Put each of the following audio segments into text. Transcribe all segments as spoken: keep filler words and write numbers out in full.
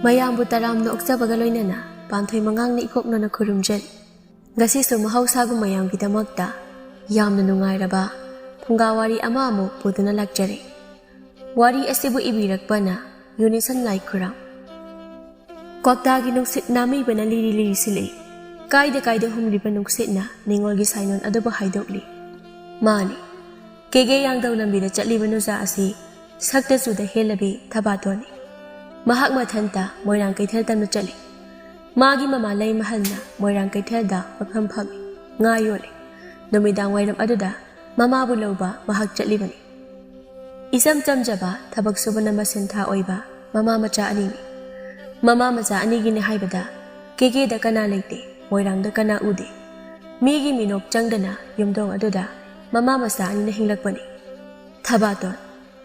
ꯃꯌꯥꯝꯕꯨ ꯇꯔꯥꯝꯅ ꯑꯣꯛꯆꯕꯒ ꯂꯣꯏꯅꯅ ꯄꯥꯟꯊꯣꯏ ꯃꯉꯥꯡꯅ ꯏꯀꯣꯛꯅꯅ ꯈꯨꯔꯨꯝꯖꯔꯤ꯫ ꯉꯁꯤꯁꯨ ꯃꯍꯧꯁꯥꯒꯨꯝ ꯃꯌꯥꯝꯒꯤꯗꯃꯛꯇ ꯌꯥꯝꯅ ꯅꯨꯡꯉꯥꯏꯔꯕ ꯐꯨꯡꯒꯥ ꯋꯥꯔꯤ ꯑꯃ ꯑꯃꯨꯛ ꯄꯨꯗꯨꯅ ꯂꯥꯛꯆꯔꯦ꯫ ꯋꯥꯔꯤ ꯑꯁꯤꯕꯨ ꯏꯕꯤꯔꯛꯄꯅ ꯌꯨꯅꯤꯁꯟ ꯂꯥꯏꯈꯨꯔꯥꯝ꯫ ꯀ꯭ꯋꯥꯛꯇꯥꯒꯤ ꯅꯨꯡꯁꯤꯠ ꯅꯥꯃꯩꯕꯅ ꯂꯤꯔꯤ ꯂꯤꯔꯤ ꯁꯤꯜꯂꯛꯏ꯫ ꯀꯥꯏꯗ ꯀꯥꯏꯗ ꯍꯨꯝꯂꯤꯕ ꯅꯨꯡꯁꯤꯠꯅ ꯅꯤꯉꯣꯜꯒꯤ ꯁꯥꯏꯅꯣꯟ ꯑꯗꯨꯕꯨ ꯍꯥꯏꯗꯣꯛꯂꯤ꯫ ꯃꯥꯅꯤ, ꯀꯦꯒꯦ ꯌꯥꯡꯗꯧ ꯂꯝꯕꯤꯗ ꯆꯠꯂꯤꯕ ꯅꯨꯖꯥ ꯑꯁꯤ ꯁꯛꯇ ꯆꯨꯗ ꯍꯦꯜꯂꯕꯤ ꯊꯕꯥꯇꯣꯟꯅꯤ꯫ ꯃꯍꯥꯛ ꯃꯊꯟꯇ ꯃꯣꯏꯔꯥꯡ ꯀꯩꯊꯦꯜ ꯇꯝꯅ ꯆꯠꯂꯤ꯫ ꯃꯥꯒꯤ ꯃꯃꯥ ꯂꯩꯃꯍꯜꯅ ꯃꯣꯏꯔꯥꯡ ꯀꯩꯊꯦꯜꯗ ꯃꯐꯝ ꯐꯝꯃꯤ, ꯉꯥ ꯌꯣꯜꯂꯤ꯫ ꯅꯨꯃꯤꯗꯥꯡ ꯋꯥꯏꯔꯝ ꯑꯗꯨꯗ ꯃꯃꯥꯕꯨ ꯂꯧꯕ ꯃꯍꯥꯛ ꯆꯠꯂꯤꯕꯅꯤ꯫ ꯏꯆꯝ ꯆꯝꯖꯕ ꯊꯕꯛ ꯁꯨꯕꯅ ꯃꯁꯦꯟꯊꯥ ꯑꯣꯏꯕ ꯃꯃꯥ ꯃꯆꯥ ꯑꯅꯤꯅꯤ꯫ ꯃꯃꯥ ꯃꯆꯥ ꯑꯅꯤꯒꯤꯅꯤ ꯍꯥꯏꯕꯗ ꯀꯦꯒꯦꯗ ꯀꯅꯥ ꯂꯩꯇꯦ, ꯃꯣꯏꯔꯥꯡꯗ ꯀꯅꯥ ꯎꯗꯦ꯫ ꯃꯤꯒꯤ ꯃꯤꯅꯣꯛ ꯆꯪꯗꯅ ꯌꯨꯝꯊꯣꯡ ꯑꯗꯨꯗ ꯃꯃꯥ ꯃꯆꯥ ꯑꯅꯤꯅ ꯍꯤꯡꯂꯛꯄꯅꯤ꯫ ꯊꯕꯥꯇꯣꯟ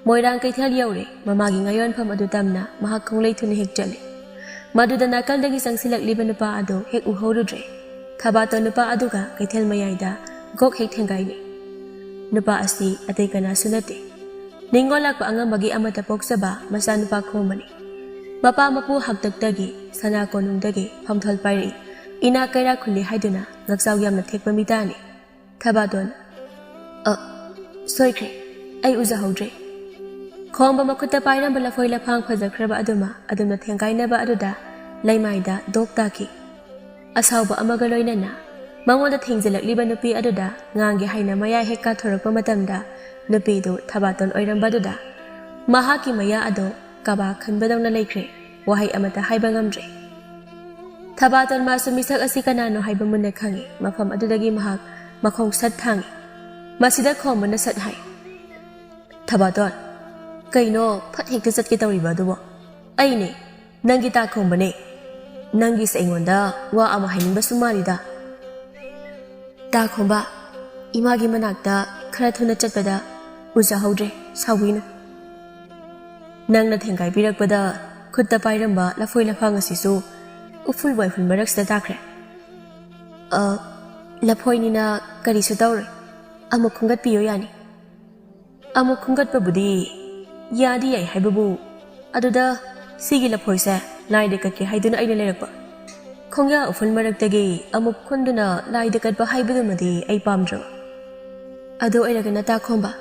ꯃꯣꯏꯔꯥꯡ ꯀꯩꯊꯦꯜ ꯌꯧꯔꯦ꯫ ꯃꯃꯥꯒꯤ ꯉꯥ ꯌꯣꯟꯐꯝ ꯑꯗꯨ ꯇꯝꯅ ꯃꯍꯥꯛ ꯈꯣꯡꯂꯩ ꯊꯨꯅ ꯍꯦꯛ ꯆꯠꯂꯤ꯫ ꯃꯗꯨꯗ ꯅꯥꯀꯜꯗꯒꯤ ꯆꯪꯁꯤꯜꯂꯛꯂꯤꯕ ꯅꯨꯄꯥ ꯑꯗꯨ ꯍꯦꯛ ꯎꯍꯧꯔꯨꯗ꯭ꯔꯦ꯫ ꯊꯕꯥꯇꯣꯟ ꯅꯨꯄꯥ ꯑꯗꯨꯒ ꯀꯩꯊꯦꯜ ꯃꯌꯥꯏꯗ ꯒꯣꯛ ꯍꯦꯛ ꯊꯦꯡꯒꯥꯏꯅꯩ꯫ ꯅꯨꯄꯥ ꯑꯁꯤ ꯑꯇꯩ ꯀꯅꯥꯁꯨ ꯅꯠꯇꯦ, ꯅꯤꯡꯉꯣꯜ ꯂꯥꯛꯄ ꯑꯉꯝꯕꯒꯤ ꯑꯃꯠꯇ ꯄꯣꯛꯆꯕ ꯃꯆꯥꯅꯨꯄꯥ ꯈꯣꯝꯕꯅꯤ꯫ ꯃꯄꯥ ꯃꯄꯨ ꯍꯥꯛꯇꯛꯇꯒꯤ ꯁꯅꯥ ꯀꯣꯅꯨꯡꯗꯒꯤ ꯐꯝꯊꯣꯜ ꯄꯥꯏꯔꯛꯏ꯫ ꯏꯅꯥꯛ ꯀꯩꯔꯥꯛ ꯈꯨꯜꯂꯤ ꯍꯥꯏꯗꯨꯅ ꯉꯛꯆꯥꯎ ꯌꯥꯝꯅ ꯊꯦꯛꯄ ꯃꯤꯇꯥꯅꯤ꯫ ꯊꯕꯥꯇꯣꯟ, "ꯑ, ꯁꯣꯏꯈ꯭ꯔꯦ, ꯑꯩ ꯎꯖꯍꯧꯗ꯭ꯔꯦ꯫" ꯈꯣꯝꯕ ꯃꯈꯨꯠꯇ ꯄꯥꯏꯔꯝꯕ ꯂꯐꯣꯏ ꯂꯐꯥꯡ ꯐꯖꯈ꯭ꯔꯕ ꯑꯗꯨꯃ ꯑꯗꯨꯝꯅ ꯊꯦꯡꯒꯥꯏꯅꯕ ꯑꯗꯨꯗ ꯂꯩꯃꯥꯏꯗ ꯗꯣꯛ ꯇꯥꯈꯤ꯫ ꯑꯁꯥꯎꯕ ꯑꯃꯒ ꯂꯣꯏꯅꯅ ꯃꯉꯣꯟꯗ ꯊꯦꯡꯖꯤꯜꯂꯛꯂꯤꯕ ꯅꯨꯄꯤ ꯑꯗꯨꯗ ꯉꯥꯡꯒꯦ ꯍꯥꯏꯅ ꯃꯌꯥꯏ ꯍꯦꯛ ꯀꯥꯊꯣꯔꯛꯄ ꯃꯇꯝꯗ, ꯅꯨꯄꯤꯗꯨ ꯊꯕꯥꯇꯣꯟ ꯑꯣꯏꯔꯝꯕꯗꯨꯗ ꯃꯍꯥꯛꯀꯤ ꯃꯌꯥ ꯑꯗꯨ ꯀꯕꯥ ꯈꯟꯕꯗꯧꯅ ꯂꯩꯈ꯭ꯔꯦ꯫ ꯋꯥꯍꯩ ꯑꯃꯠꯇ ꯍꯥꯏꯕ ꯉꯝꯗ꯭ꯔꯦ꯫ ꯊꯕꯥꯇꯣꯟ ꯃꯥꯁꯨ ꯃꯤꯁꯛ ꯑꯁꯤ ꯀꯅꯥꯅꯣ ꯍꯥꯏꯕ ꯃꯨꯟꯅ ꯈꯪꯏ꯫ ꯃꯐꯝ ꯑꯗꯨꯗꯒꯤ ꯃꯍꯥꯛ ꯃꯈꯣꯡ ꯁꯠ ꯊꯥꯡꯏ꯫ ꯃꯁꯤꯗ ꯈꯣꯝꯕꯅ ꯁꯠ ꯍꯥꯏ, "ꯊꯕꯥꯇꯣꯟ, ꯀꯩꯅꯣ ꯐꯠ ꯍꯦꯛꯇ ꯆꯠꯀꯦ ꯇꯧꯔꯤꯕ ꯑꯗꯨꯕꯣ? ꯑꯩꯅꯦ, ꯅꯪꯒꯤ ꯇꯥ ꯈꯣꯝꯕꯅꯦ꯫ ꯅꯪꯒꯤꯁꯦ ꯑꯩꯉꯣꯟꯗ ꯋꯥ ꯑꯃ ꯍꯥꯏꯅꯤꯡꯕꯁꯨ ꯃꯥꯜꯂꯤꯗ꯫" "ꯇꯥ ꯈꯣꯝꯕ, ꯏꯃꯥꯒꯤ ꯃꯅꯥꯛꯇ ꯈꯔ ꯊꯨꯅ ꯆꯠꯄꯗ ꯎꯖꯍꯧꯗ꯭ꯔꯦ, ꯁꯥꯎꯕꯤꯅꯨ꯫" "ꯅꯪꯅ ꯊꯦꯡꯒꯥꯏꯕꯤꯔꯛꯄꯗ ꯈꯨꯠꯇ ꯄꯥꯏꯔꯝꯕ ꯂꯐꯣꯏ ꯂꯐꯥꯡ ꯑꯁꯤꯁꯨ ꯎꯐꯨꯜ ꯋꯥꯏꯐꯨꯜ ꯃꯔꯛꯁꯤꯗ ꯇꯥꯈ꯭ꯔꯦ꯫" "ꯑ, ꯂꯐꯣꯏꯅꯤꯅ ꯀꯔꯤꯁꯨ ꯇꯧꯔꯣꯏ, ꯑꯃꯨꯛ ꯈꯨꯝꯒꯠꯄꯤꯌꯣ ꯌꯥꯅꯤ꯫" "ꯑꯃꯨꯛ ꯈꯨꯝꯒꯠꯄꯕꯨꯗꯤ ꯌꯥꯗꯤ ꯌꯥꯏ ꯍꯥꯏꯕꯕꯨ, ꯑꯗꯨꯗ ꯁꯤꯒꯤ ꯂꯐꯣꯏꯁꯦ ꯂꯥꯏꯗ ꯀꯠꯀꯦ ꯍꯥꯏꯗꯨꯅ ꯑꯩꯅ ꯂꯩꯔꯛꯄ꯫ ꯈꯣꯡꯌꯥ ꯎꯐꯨꯜ ꯃꯔꯛꯇꯒꯤ ꯑꯃꯨꯛ ꯈꯨꯟꯗꯨꯅ ꯂꯥꯏꯗ ꯀꯠꯄ ꯍꯥꯏꯕꯗꯨꯃꯗꯤ ꯑꯩ ꯄꯥꯝꯗ꯭ꯔꯕ꯫ ꯑꯗꯨ ꯑꯣꯏꯔꯒꯅ ꯇꯥꯈꯣꯝꯕ,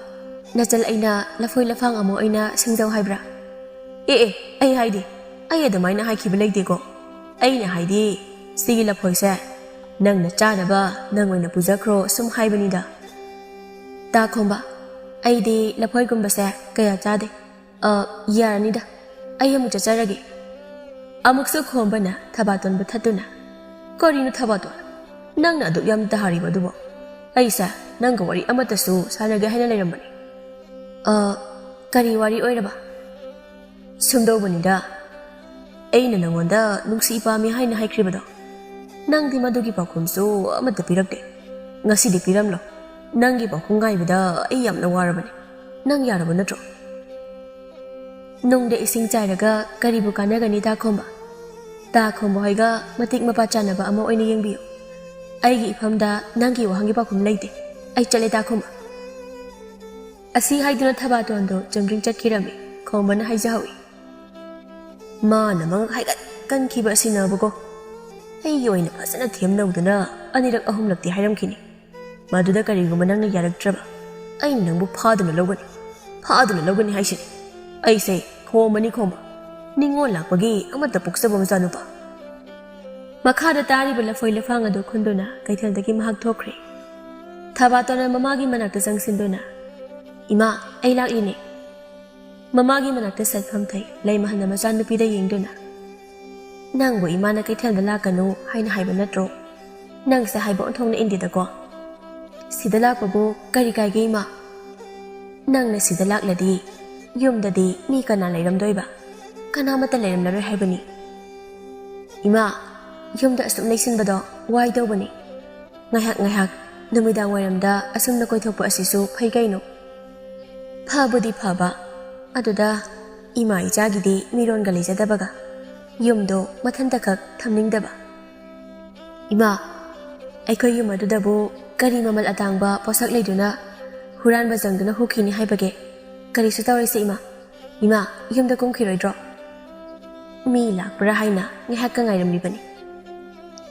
ꯅꯆꯜ ꯑꯩꯅ ꯂꯐꯣꯏ ꯂꯐꯥꯡ ꯑꯃ ꯑꯣꯏꯅ ꯁꯤꯡꯖꯧ ꯍꯥꯏꯕ꯭ꯔꯥ? ꯑꯦ ꯑꯦ, ꯑꯩ ꯍꯥꯏꯗꯤ, ꯑꯩ ꯑꯗꯨꯃꯥꯏꯅ ꯍꯥꯏꯈꯤꯕ ꯂꯩꯇꯦꯀꯣ꯫ ꯑꯩꯅ ꯍꯥꯏꯗꯤ, ꯁꯤꯒꯤ ꯂꯐꯣꯏꯁꯦ ꯅꯪꯅ ꯆꯥꯅꯕ ꯅꯪ ꯑꯣꯏꯅ ꯄꯨꯖꯈ꯭ꯔꯣ ꯁꯨꯝ ꯍꯥꯏꯕꯅꯤꯗ꯫ ꯇꯥꯈꯣꯝꯕ, ꯑꯩꯗꯤ ꯂꯐꯣꯏꯒꯨꯝꯕꯁꯦ ꯀꯌꯥ ꯆꯥꯗꯦ꯫ ꯑ, ꯌꯥꯔꯅꯤꯗ, ꯑꯩ ꯑꯃꯨꯛ ꯆꯠꯆꯔꯒꯦ꯫ ꯑꯃꯨꯛꯁꯨ ꯈꯣꯝꯕꯅ ꯊꯕꯥꯇꯣꯟꯕꯨ ꯊꯠꯇꯨꯅ, "ꯀꯔꯤꯅꯣ ꯊꯕꯥꯇꯣꯟ? ꯅꯪꯅ ꯑꯗꯨꯛ ꯌꯥꯝ ꯇꯥꯔꯤꯕ ꯑꯗꯨꯕꯣ? ꯑꯩꯁꯦ ꯅꯪꯒ ꯋꯥꯔꯤ ꯑꯃꯠꯇꯁꯨ ꯁꯥꯟꯅꯒꯦ ꯍꯥꯏꯅ ꯂꯩꯔꯝꯕꯅꯤ꯫" "ꯑ, ꯀꯔꯤ ꯋꯥꯔꯤ ꯑꯣꯏꯔꯕ?" "ꯁꯨꯝꯗꯧꯕꯅꯤꯗ, ꯑꯩꯅ ꯅꯪꯉꯣꯟꯗ ꯅꯨꯡꯁꯤ ꯄꯥꯝꯃꯤ ꯍꯥꯏꯅ ꯍꯥꯏꯈ꯭ꯔꯤꯕꯗꯣ, ꯅꯪꯗꯤ ꯃꯗꯨꯒꯤ ꯄꯥꯎꯈꯨꯝꯁꯨ ꯑꯃꯠꯇ ꯄꯤꯔꯛꯇꯦ꯫ ꯉꯁꯤꯗꯤ ꯄꯤꯔꯝꯂꯣ꯫ ꯅꯪꯒꯤ ꯄꯥꯎꯈꯨꯝ ꯉꯥꯏꯕꯗ ꯑꯩ ꯌꯥꯝꯅ ꯋꯥꯔꯕꯅꯤ꯫ ꯅꯪ ꯌꯥꯔꯕ ꯅꯠꯇ꯭ꯔꯣ?" ꯅꯨꯡꯗ ꯏꯁꯤꯡ ꯆꯥꯏꯔꯒ ꯀꯔꯤꯕꯨ ꯀꯥꯟꯅꯒꯅꯤ ꯇꯥꯈꯣꯝꯕ? ꯇꯥꯈꯣꯝꯕ ꯍꯣꯏꯒ ꯃꯇꯤꯛ ꯃꯄꯥ ꯆꯥꯟꯅꯕ ꯑꯃ ꯑꯣꯏꯅ ꯌꯦꯡꯕꯤꯌꯨ꯫ ꯑꯩꯒꯤ ꯏꯐꯝꯗ ꯅꯪꯒꯤ ꯋꯥꯍꯪꯒꯤ ꯄꯥꯎꯈꯨꯝ ꯂꯩꯇꯦ꯫ ꯑꯩ ꯆꯠꯂꯦ ꯇꯥꯈꯣꯝꯕ꯫ ꯑꯁꯤ ꯍꯥꯏꯗꯨꯅ ꯊꯕꯥꯇꯣꯟꯗꯣ ꯆꯨꯝꯗ꯭ꯔꯤꯡ ꯆꯠꯈꯤꯔꯝꯃꯤ꯫ ꯈꯣꯝꯕꯅ ꯍꯥꯏꯖꯍꯧꯏ, "ꯃꯥꯅ ꯃꯉꯛ ꯍꯥꯏꯒꯠ ꯀꯟꯈꯤꯕ ꯑꯁꯤꯅꯕꯀꯣ, ꯑꯩꯒꯤ ꯑꯣꯏꯅ ꯐꯖꯅ ꯊꯦꯝꯅꯧꯗꯨꯅ ꯑꯅꯤꯔꯛ ꯑꯍꯨꯝꯂꯛꯇꯤ ꯍꯥꯏꯔꯝꯈꯤꯅꯤ꯫ ꯃꯗꯨꯗ ꯀꯔꯤꯒꯨꯝꯕ ꯅꯪꯅ ꯌꯥꯔꯛꯇ꯭ꯔꯕ, ꯑꯩꯅ ꯅꯪꯕꯨ ꯐꯥꯗꯨꯅ ꯂꯧꯒꯅꯤ, ꯐꯥꯗꯨꯅ ꯂꯧꯒꯅꯤ ꯍꯥꯏꯁꯤꯅꯤ꯫ ꯑꯩꯁꯦ ꯈꯣꯝꯕꯅꯤ ꯈꯣꯝꯕ, ꯅꯤꯡꯉꯣꯜ ꯂꯥꯛꯄꯒꯤ ꯑꯃꯠꯇ ꯄꯣꯛꯆꯕ ꯃꯆꯥꯅꯨꯄꯥ꯫" ꯃꯈꯥꯗ ꯇꯥꯔꯤꯕ ꯂꯐꯣꯏ ꯂꯐꯥꯡ ꯑꯗꯨ ꯈꯨꯟꯗꯨꯅ ꯀꯩꯊꯦꯜꯗꯒꯤ ꯃꯍꯥꯛ ꯊꯣꯛꯈ꯭ꯔꯦ꯫ ꯊꯕꯥꯇꯣꯟꯅ ꯃꯃꯥꯒꯤ ꯃꯅꯥꯛꯇ ꯆꯪꯁꯤꯟꯗꯨꯅ, "ꯏꯃꯥ, ꯑꯩ ꯂꯥꯛꯂꯤꯅꯦ꯫" ꯃꯃꯥꯒꯤ ꯃꯅꯥꯛꯇ ꯁꯠꯐꯝ ꯊꯩ ꯂꯩꯃꯍꯜꯅ ꯃꯆꯥꯅꯨꯄꯤꯗ ꯌꯦꯡꯗꯨꯅ, "ꯅꯪꯕꯨ ꯏꯃꯥꯅ ꯀꯩꯊꯦꯜꯗ ꯂꯥꯛꯀꯅꯨ ꯍꯥꯏꯅ ꯍꯥꯏꯕ ꯅꯠꯇ꯭ꯔꯣ? ꯅꯪꯁꯦ ꯍꯥꯏꯕ ꯑꯣꯟꯊꯣꯛꯅ ꯏꯟꯗꯦꯗꯀꯣ꯫ ꯁꯤꯗ ꯂꯥꯛꯄꯕꯨ ꯀꯔꯤ ꯀꯥꯏꯒꯦ ꯏꯃꯥ? ꯅꯪꯅ ꯁꯤꯗ ꯂꯥꯛꯂꯗꯤ ꯌꯨꯝꯗꯗꯤ ꯃꯤ ꯀꯅꯥ ꯂꯩꯔꯝꯗꯣꯏꯕ? ꯀꯅꯥꯃꯠꯇ ꯂꯩꯔꯝꯂꯔꯣꯏ ꯍꯥꯏꯕꯅꯤ꯫" "ꯏꯃꯥ, ꯌꯨꯝꯗ ꯑꯁꯨꯝ ꯂꯩꯁꯤꯟꯕꯗꯣ ꯋꯥꯏ ꯇꯧꯕꯅꯤ꯫ ꯉꯥꯏꯍꯥꯛ ꯉꯥꯏꯍꯥꯛ ꯅꯨꯃꯤꯗꯥꯡ ꯋꯥꯏꯔꯝꯗ ꯑꯁꯨꯝꯅ ꯀꯣꯏꯊꯣꯛꯄ ꯑꯁꯤꯁꯨ ꯐꯩ ꯀꯩꯅꯣ?" "ꯐꯕꯨꯗꯤ ꯐꯕ, ꯑꯗꯨꯗ ꯏꯃꯥ ꯏꯆꯥꯒꯤꯗꯤ ꯃꯤꯔꯣꯟꯒ ꯂꯩꯖꯗꯕꯒ ꯌꯨꯝꯗꯣ ꯃꯊꯟꯇꯈꯛ ꯊꯝꯅꯤꯡꯗꯕ꯫" "ꯏꯃꯥ, ꯑꯩꯈꯣꯏ ꯌꯨꯝ ꯑꯗꯨꯗꯕꯨ ꯀꯔꯤ ꯃꯃꯜ ꯑꯇꯥꯡꯕ ꯄꯣꯠꯁꯛ ꯂꯩꯗꯨꯅ ꯍꯨꯔꯥꯟꯕ ꯆꯪꯗꯨꯅ ꯍꯨꯈꯤꯅꯤ ꯍꯥꯏꯕꯒꯦ? ꯀꯔꯤꯁꯨ ꯇꯧꯔꯣꯏꯁꯦ ꯏꯃꯥ꯫ ꯏꯃꯥ, ꯌꯨꯝꯗ ꯀꯨꯝꯈꯤꯔꯣꯏꯗ꯭ꯔꯣ?" ꯃꯤ ꯂꯥꯛꯄ꯭ꯔꯥ ꯍꯥꯏꯅ ꯉꯥꯏꯍꯥꯛꯀ ꯉꯥꯏꯔꯝꯂꯤꯕꯅꯤ꯫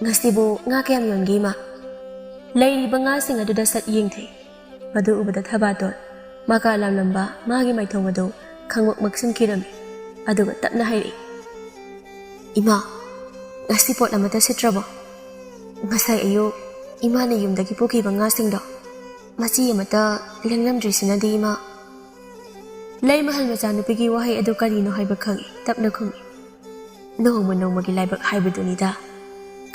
"ꯉꯁꯤꯕꯨ ꯉꯥ ꯀꯌꯥꯝ ꯌꯣꯟꯒꯦ, ꯏꯃꯥ?" ꯂꯩꯔꯤꯕ ꯉꯥꯁꯤꯡ ꯑꯗꯨꯗ ꯁꯠ ꯌꯦꯡꯊꯩ꯫ ꯃꯗꯨ ꯎꯕꯗ ꯊꯕꯥꯇꯣꯟ ꯃꯀꯥ ꯂꯥꯝꯂꯝꯕ ꯃꯥꯒꯤ ꯃꯥꯏꯊꯣꯡ ꯑꯗꯨ ꯈꯪꯃꯛ ꯃꯛꯁꯤꯟꯈꯤꯔꯝꯃꯤ꯫ ꯑꯗꯨꯒ ꯇꯞꯅ ꯍꯥꯏꯔꯛꯏ, "ꯏꯃꯥ, ꯉꯁꯤ ꯄꯣꯠ ꯑꯃꯠꯇ ꯁꯤꯠꯇ꯭ꯔꯕꯣ? ꯉꯁꯥꯏ ꯑꯌꯨꯛ ꯏꯃꯥꯅ ꯌꯨꯝꯗꯒꯤ ꯄꯨꯈꯤꯕ ꯉꯥꯁꯤꯡꯗꯣ ꯃꯆꯤ ꯑꯃꯠꯇ ꯂꯦꯡꯂꯝꯗ꯭ꯔꯤꯁꯤꯅꯗꯤ, ꯏꯃꯥ?" ꯂꯩꯃꯍꯜ ꯃꯆꯥꯅꯨꯄꯤꯒꯤ ꯋꯥꯍꯩ ꯑꯗꯨ ꯀꯔꯤꯅꯣ ꯍꯥꯏꯕ ꯈꯪꯏ, ꯇꯞꯅ ꯈꯨꯝꯃꯤ꯫ "ꯅꯣꯡꯃ ꯅꯣꯡꯃꯒꯤ ꯂꯥꯏꯕꯛ ꯍꯥꯏꯕꯗꯨꯅꯤꯗ꯫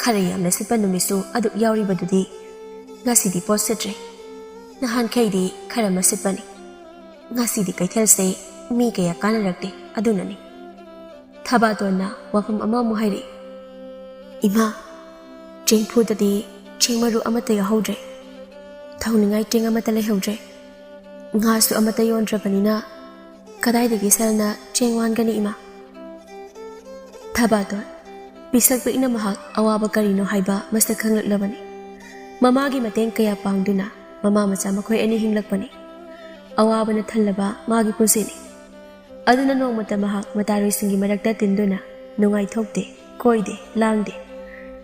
ꯈꯔ ꯌꯥꯝꯅ ꯁꯤꯠꯄ ꯅꯨꯃꯤꯠꯁꯨ ꯑꯗꯨꯛ ꯌꯥꯎꯔꯤꯕꯗꯨꯗꯤ꯫ ꯉꯁꯤꯗꯤ ꯄꯣꯠ ꯁꯤꯠꯇ꯭ꯔꯦ꯫ ꯅꯍꯥꯟꯈꯩꯗꯤ ꯈꯔ ꯑꯃ ꯁꯤꯠꯄꯅꯤ꯫ ꯉꯁꯤꯗꯤ ꯀꯩꯊꯦꯜꯁꯦ ꯃꯤ ꯀꯌꯥ ꯀꯥꯅꯔꯛꯇꯦ, ꯑꯗꯨꯅꯅꯤ꯫" ꯊꯕꯥꯇꯣꯟꯅ ꯋꯥꯐꯝ ꯑꯃꯃꯨꯛ ꯍꯥꯏꯔꯛꯏ, "ꯏꯃꯥ, ꯆꯦꯡꯐꯨꯗꯗꯤ ꯆꯦꯡ ꯃꯔꯨ ꯑꯃꯠꯇ ꯌꯥꯎꯍꯧꯗ꯭ꯔꯦ꯫ ꯊꯣꯡꯅꯤꯡꯉꯥꯏ ꯆꯦꯡ ꯑꯃꯠꯇ ꯂꯩꯍꯧꯗ꯭ꯔꯦ꯫ ꯉꯥꯁꯨ ꯑꯃꯠꯇ ꯌꯣꯟꯗ꯭ꯔꯕꯅꯤꯅ ꯀꯗꯥꯏꯗꯒꯤ ꯁꯦꯜꯅ ꯆꯦꯡ ꯋꯥꯟꯒꯅꯤ, ꯏꯃꯥ?" ꯊꯕꯥꯇꯣꯟ, ꯄꯤꯁꯛ ꯄꯤꯛꯅ ꯃꯍꯥꯛ ꯑꯋꯥꯕ ꯀꯔꯤꯅꯣ ꯍꯥꯏꯕ ꯃꯁꯛ ꯈꯪꯂꯛꯂꯕꯅꯤ꯫ ꯃꯃꯥꯒꯤ ꯃꯇꯦꯡ ꯀꯌꯥ ꯄꯥꯡꯗꯨꯅ ꯃꯃꯥ ꯃꯆꯥ ꯃꯈꯣꯏ ꯑꯅꯤ ꯍꯤꯡꯂꯛꯄꯅꯤ꯫ ꯑꯋꯥꯕꯅ ꯊꯜꯂꯕ ꯃꯥꯒꯤ ꯄꯨꯟꯁꯤꯅꯤ꯫ ꯑꯗꯨꯅ ꯅꯣꯡꯃꯇ ꯃꯍꯥꯛ ꯃꯇꯥꯔꯣꯏꯁꯤꯡꯒꯤ ꯃꯔꯛꯇ ꯇꯤꯟꯗꯨꯅ ꯅꯨꯡꯉꯥꯏꯊꯣꯛꯇꯦ, ꯀꯣꯏꯗꯦ, ꯂꯥꯡꯗꯦ꯫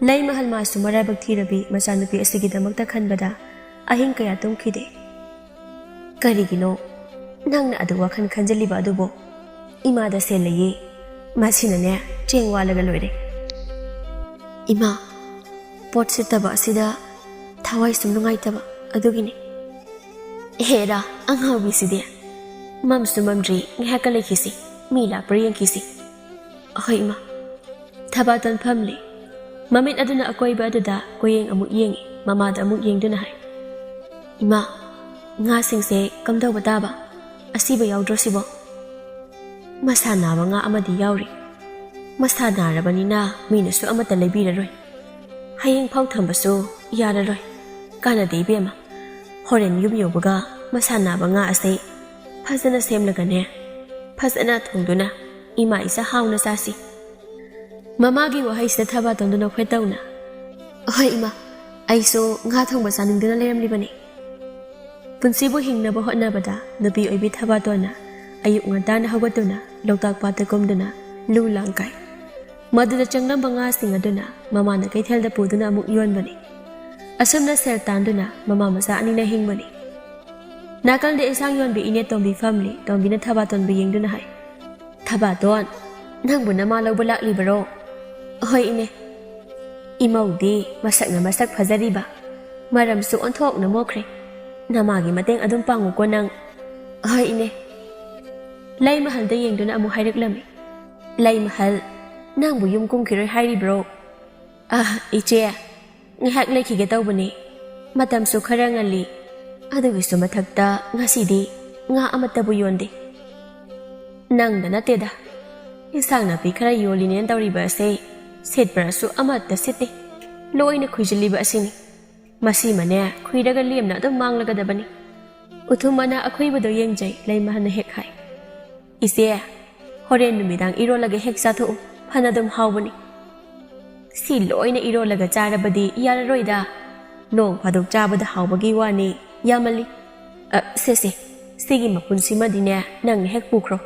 ꯂꯩꯃꯍꯜ ꯃꯥꯁꯨ ꯃꯔꯥꯏꯕꯛ ꯊꯤꯔꯕꯤ ꯃꯆꯥꯅꯨꯄꯤ ꯑꯁꯤꯒꯤꯗꯃꯛꯇ ꯈꯟꯕꯗ ꯑꯍꯤꯡ ꯀꯌꯥ ꯇꯨꯝꯈꯤꯗꯦ꯫ "ꯀꯔꯤꯒꯤꯅꯣ ꯅꯪꯅ ꯑꯗꯨ ꯋꯥꯈꯜ ꯈꯟꯖꯤꯜꯂꯤꯕ ꯑꯗꯨꯕꯨ? ꯏꯃꯥꯗ ꯁꯦꯜ ꯂꯩꯌꯦ, ꯃꯁꯤꯅꯅꯦ ꯆꯦꯡ ꯋꯥꯜꯂꯒ ꯂꯣꯏꯔꯦ꯫" "ꯏꯃꯥ, ꯄꯣꯠ ꯁꯤꯠꯇꯕ ꯑꯁꯤꯗ ꯊꯋꯥꯏ ꯁꯨꯝ ꯅꯨꯡꯉꯥꯏꯇꯕ ꯑꯗꯨꯒꯤꯅꯤ꯫" "ꯍꯦꯔꯥ, ꯑꯉꯥꯎꯕꯤꯁꯤꯗꯤ꯫ ꯃꯝꯁꯨ ꯃꯝꯗ꯭ꯔꯤ, ꯉꯥꯏꯍꯥꯛꯀ ꯂꯩꯈꯤꯁꯤ, ꯃꯤ ꯂꯥꯛꯄ꯭ꯔꯥ ꯌꯦꯡꯈꯤꯁꯤ꯫" "ꯍꯣꯏ, ꯏꯃꯥ꯫" ꯊꯕꯥꯇꯣꯟ ꯐꯝꯂꯤ꯫ ꯃꯃꯤꯠ ꯑꯗꯨꯅ ꯑꯀꯣꯏꯕ ꯑꯗꯨꯗ ꯀꯣꯌꯦꯡ ꯑꯃꯨꯛ ꯌꯦꯡꯉꯤ, ꯃꯃꯥꯗ ꯑꯃꯨꯛ ꯌꯦꯡꯗꯨꯅ ꯍꯥꯏ, "ꯏꯃꯥ, ꯉꯥꯁꯤꯡꯁꯦ ꯀꯝꯗꯧꯕ ꯇꯥꯕ? ꯑꯁꯤꯕ ꯌꯥꯎꯗ꯭ꯔꯣ ꯁꯤꯕꯣ?" "ꯃꯁꯥ ꯅꯥꯕ ꯉꯥ ꯑꯃꯗꯤ ꯌꯥꯎꯔꯤ꯫ ꯃꯁꯥ ꯅꯥꯔꯕꯅꯤꯅ ꯃꯤꯅꯁꯨ ꯑꯃꯠꯇ ꯂꯩꯕꯤꯔꯔꯣꯏ꯫ ꯍꯌꯦꯡ ꯐꯥꯎ ꯊꯝꯕꯁꯨ ꯌꯥꯔꯔꯣꯏ꯫ ꯀꯥꯟꯅꯗꯦ ꯏꯕꯦꯝꯃ꯫ ꯍꯣꯔꯦꯟ ꯌꯨꯝ ꯌꯧꯕꯒ ꯃꯁꯥ ꯅꯥꯕ ꯉꯥ ꯑꯁꯤ ꯐꯖꯅ ꯁꯦꯝꯂꯒꯅꯦ, ꯐꯖꯅ ꯊꯣꯡꯗꯨꯅ ꯏꯃꯥ ꯏꯆꯥ ꯍꯥꯎꯅ ꯆꯥꯁꯤ꯫" ꯃꯃꯥꯒꯤ ꯋꯥꯍꯩꯁꯤꯗ ꯊꯕꯥꯇꯣꯟꯗꯨ ꯅꯣꯛꯐꯦꯠ ꯇꯧꯅ, "ꯍꯣꯏ ꯏꯃꯥ, ꯑꯩꯁꯨ ꯉꯥ ꯊꯣꯡꯕ ꯆꯥꯅꯤꯡꯗꯨꯅ ꯂꯩꯔꯝꯂꯤꯕꯅꯤ꯫" ꯄꯨꯟꯁꯤꯕꯨ ꯍꯤꯡꯅꯕ ꯍꯣꯠꯅꯕꯗ ꯅꯨꯄꯤ ꯑꯣꯏꯕꯤ ꯊꯕꯥꯇꯣꯟꯅ ꯑꯌꯨꯛ ꯉꯟꯇꯥꯅ ꯍꯧꯒꯠꯇꯨꯅ ꯂꯣꯛꯇꯥꯛ ꯄꯥꯠꯇ ꯀꯨꯝꯗꯨꯅ ꯂꯨ ꯂꯥꯡ ꯀꯥꯏ꯫ ꯃꯗꯨꯗ ꯆꯪꯂꯝꯕ ꯉꯥꯁꯤꯡ ꯑꯗꯨꯅ ꯃꯃꯥꯅ ꯀꯩꯊꯦꯜꯗ ꯄꯨꯗꯨꯅ ꯑꯃꯨꯛ ꯌꯣꯟꯕꯅꯤ꯫ ꯑꯁꯨꯝꯅ ꯁꯦꯜ ꯇꯥꯟꯗꯨꯅ ꯃꯃꯥ ꯃꯆꯥ ꯑꯅꯤꯅ ꯍꯤꯡꯕꯅꯤ꯫ ꯅꯥꯀꯜꯗ ꯏꯟꯁꯥꯡ ꯌꯣꯟꯕꯤ ꯏꯅꯦ ꯇꯣꯝꯕꯤ ꯐꯝꯂꯤ꯫ ꯇꯣꯝꯕꯤꯅ ꯊꯕꯥꯇꯣꯟꯕꯨ ꯌꯦꯡꯗꯨꯅ ꯍꯥꯏ, "ꯊꯕꯥꯇꯣꯟ, ꯅꯪꯕꯨ ꯅꯃꯥ ꯂꯧꯕ ꯂꯥꯛꯂꯤꯕꯔꯣ?" "ꯍꯣꯏ ꯏꯅꯦ꯫" "ꯏꯃꯧꯗꯤ ꯃꯁꯛꯅ ꯃꯁꯛ ꯐꯖꯔꯤꯕ, ꯃꯔꯝꯁꯨ ꯑꯣꯟꯊꯣꯛꯅ ꯃꯣꯛꯈ꯭ꯔꯦ꯫ ꯅꯃꯥꯒꯤ ꯃꯇꯦꯡ ꯑꯗꯨꯝ ꯄꯥꯡꯉꯨꯀꯣ ꯅꯪ꯫" "ꯍꯣꯏ ꯏꯅꯦ꯫" ꯂꯩꯃꯍꯜꯗ ꯌꯦꯡꯗꯨꯅ ꯑꯃꯨꯛ ꯍꯥꯏꯔꯛꯂꯝꯃꯤ, "ꯂꯩꯃꯍꯜ, ꯅꯪꯕꯨ ꯌꯨꯝ ꯀꯨꯝꯈꯤꯔꯣꯏ ꯍꯥꯏꯔꯤꯕ꯭ꯔꯣ?" "ꯑꯥ, ꯏꯆꯦ, ꯉꯥꯏꯍꯥꯛ ꯂꯩꯈꯤꯒꯦ ꯇꯧꯕꯅꯤ꯫ ꯃꯇꯝꯁꯨ ꯈꯔ ꯉꯜꯂꯤ꯫ ꯑꯗꯨꯒꯤꯁꯨ ꯃꯊꯛꯇ ꯉꯁꯤꯗꯤ ꯉꯥ ꯑꯃꯠꯇꯕꯨ ꯌꯣꯟꯗꯦ꯫" "ꯅꯪꯗ ꯅꯠꯇꯦꯗ, ꯏꯟꯁꯥꯡ ꯅꯥꯄꯤ ꯈꯔ ꯌꯣꯜꯂꯤꯅꯦꯅ ꯇꯧꯔꯤꯕ ꯑꯁꯦ ꯁꯤꯠꯄ꯭ꯔꯁꯨ ꯑꯃꯠꯇ ꯁꯤꯠꯇꯦ꯫ ꯂꯣꯏꯅ ꯈꯨꯏꯖꯤꯜꯂꯤꯕ ꯑꯁꯤꯅꯤ꯫ ꯃꯁꯤꯃꯅꯦ ꯈꯨꯏꯔꯒ ꯂꯦꯝꯅ ꯑꯗꯨꯝ ꯃꯥꯡꯂꯒꯗꯕꯅꯤ꯫" ꯎꯊꯨꯝ ꯃꯅꯥ ꯑꯈꯨꯏꯕꯗꯣ ꯌꯦꯡꯖꯩ꯫ ꯂꯩꯃꯍꯜꯅ ꯍꯦꯛ ꯍꯥꯏ, "ꯏꯆꯦ, ꯍꯣꯔꯦꯟ ꯅꯨꯃꯤꯗꯥꯡ ꯏꯔꯣꯜꯂꯒ ꯍꯦꯛ ꯆꯥꯊꯣꯛꯎ, ꯐꯅ ꯑꯗꯨꯝ ꯍꯥꯎꯕꯅꯤ꯫" "ꯁꯤ ꯂꯣꯏꯅ ꯏꯔꯣꯜꯂꯒ ꯆꯥꯔꯕꯗꯤ ꯌꯥꯔꯔꯣꯏꯗ꯫ ꯅꯣꯡ ꯐꯥꯗꯣꯛ ꯆꯥꯕꯗ ꯍꯥꯎꯕꯒꯤ ꯋꯥꯅꯤ, ꯌꯥꯝꯃꯜꯂꯤ꯫ ꯑ, ꯁꯦ, ꯁꯦ, ꯁꯤꯒꯤ ꯃꯄꯨꯟꯁꯤꯃꯗꯤꯅꯦ ꯅꯪꯅ ꯍꯦꯛ ꯄꯨꯈ꯭ꯔꯣ꯫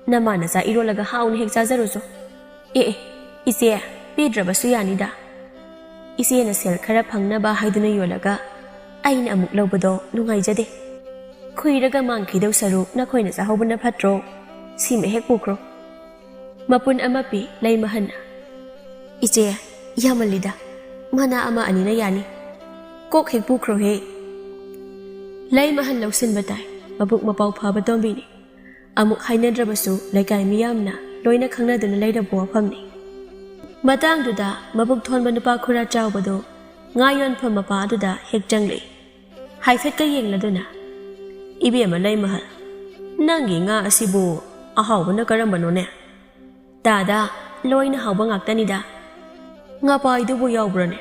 ꯅꯃꯥ ꯅꯆꯥ ꯏꯔꯣꯜꯂꯒ ꯍꯥꯎꯅ ꯍꯦꯛ ꯆꯥꯖꯔꯨꯆꯣ꯫ ꯑꯦ, ꯑꯦ, ꯏꯆꯦ, ꯄꯤꯗ꯭ꯔꯕꯁꯨ ꯌꯥꯅꯤꯗ꯫ ꯏꯆꯦꯅ ꯁꯦꯜ ꯈꯔ ꯐꯪꯅꯕ ꯍꯥꯏꯗꯨꯅ ꯌꯣꯜꯂꯒ ꯑꯩꯅ ꯑꯃꯨꯛ ꯂꯧꯕꯗꯣ ꯅꯨꯡꯉꯥꯏꯖꯗꯦ꯫ ꯈꯨꯏꯔꯒ ꯃꯥꯡꯈꯤꯗꯧ ꯁꯔꯨꯛ ꯅꯈꯣꯏꯅ ꯆꯥꯍꯧꯕꯅ ꯐꯠꯇ꯭ꯔꯣ? ꯁꯤꯃ ꯍꯦꯛ ꯄꯨꯈ꯭ꯔꯣ꯫" ꯃꯄꯨꯟ ꯑꯃ ꯄꯤ ꯂꯩꯃꯍꯟꯅ꯫ "ꯏꯆꯦ, ꯌꯥꯝꯃꯜꯂꯤꯗ꯫ ꯃꯅꯥ ꯑꯃ ꯑꯅꯤꯅ ꯌꯥꯅꯤ꯫ ꯀꯣꯛ ꯍꯦꯛ ꯄꯨꯈ꯭ꯔꯣꯍꯦ꯫" ꯂꯩꯃꯍꯟ ꯂꯧꯁꯤꯟꯕ ꯇꯥꯏ꯫ ꯃꯕꯨꯛ ꯃꯄꯥꯎ ꯐꯕ ꯇꯣꯝꯕꯤꯅꯤ꯫ ꯑꯃꯨꯛ ꯍꯥꯏꯅꯗ꯭ꯔꯕꯁꯨ ꯂꯩꯀꯥꯏ ꯃꯤꯌꯥꯝꯅ ꯂꯣꯏꯅ ꯈꯪꯅꯗꯨꯅ ꯂꯩꯔꯕ ꯋꯥꯐꯝꯅꯤ꯫ ꯃꯇꯥꯡꯗꯨꯗ ꯃꯕꯨꯛ ꯊꯣꯟꯕ ꯅꯨꯄꯥ ꯈꯨꯔꯥ ꯆꯥꯎꯕꯗꯣ ꯉꯥ ꯌꯣꯟꯐꯝ ꯃꯄꯥ ꯑꯗꯨꯗ ꯍꯦꯛ ꯆꯪꯂꯛꯏ꯫ ꯍꯥꯏꯐꯦꯠꯀ ꯌꯦꯡꯂꯗꯨꯅ, "ꯏꯕꯦꯝꯃ ꯂꯩꯃꯍꯜ, ꯅꯪꯒꯤ ꯉꯥ ꯑꯁꯤꯕꯨ ꯑꯍꯥꯎꯕꯅ ꯀꯔꯝꯕꯅꯣꯅꯦ?" "ꯇꯥꯗ, ꯂꯣꯏꯅ ꯍꯥꯎꯕ ꯉꯥꯛꯇꯅꯤꯗ꯫" "ꯉꯥꯄꯥꯏꯗꯨꯕꯨ ꯌꯥꯎꯕ꯭ꯔꯅꯦ?"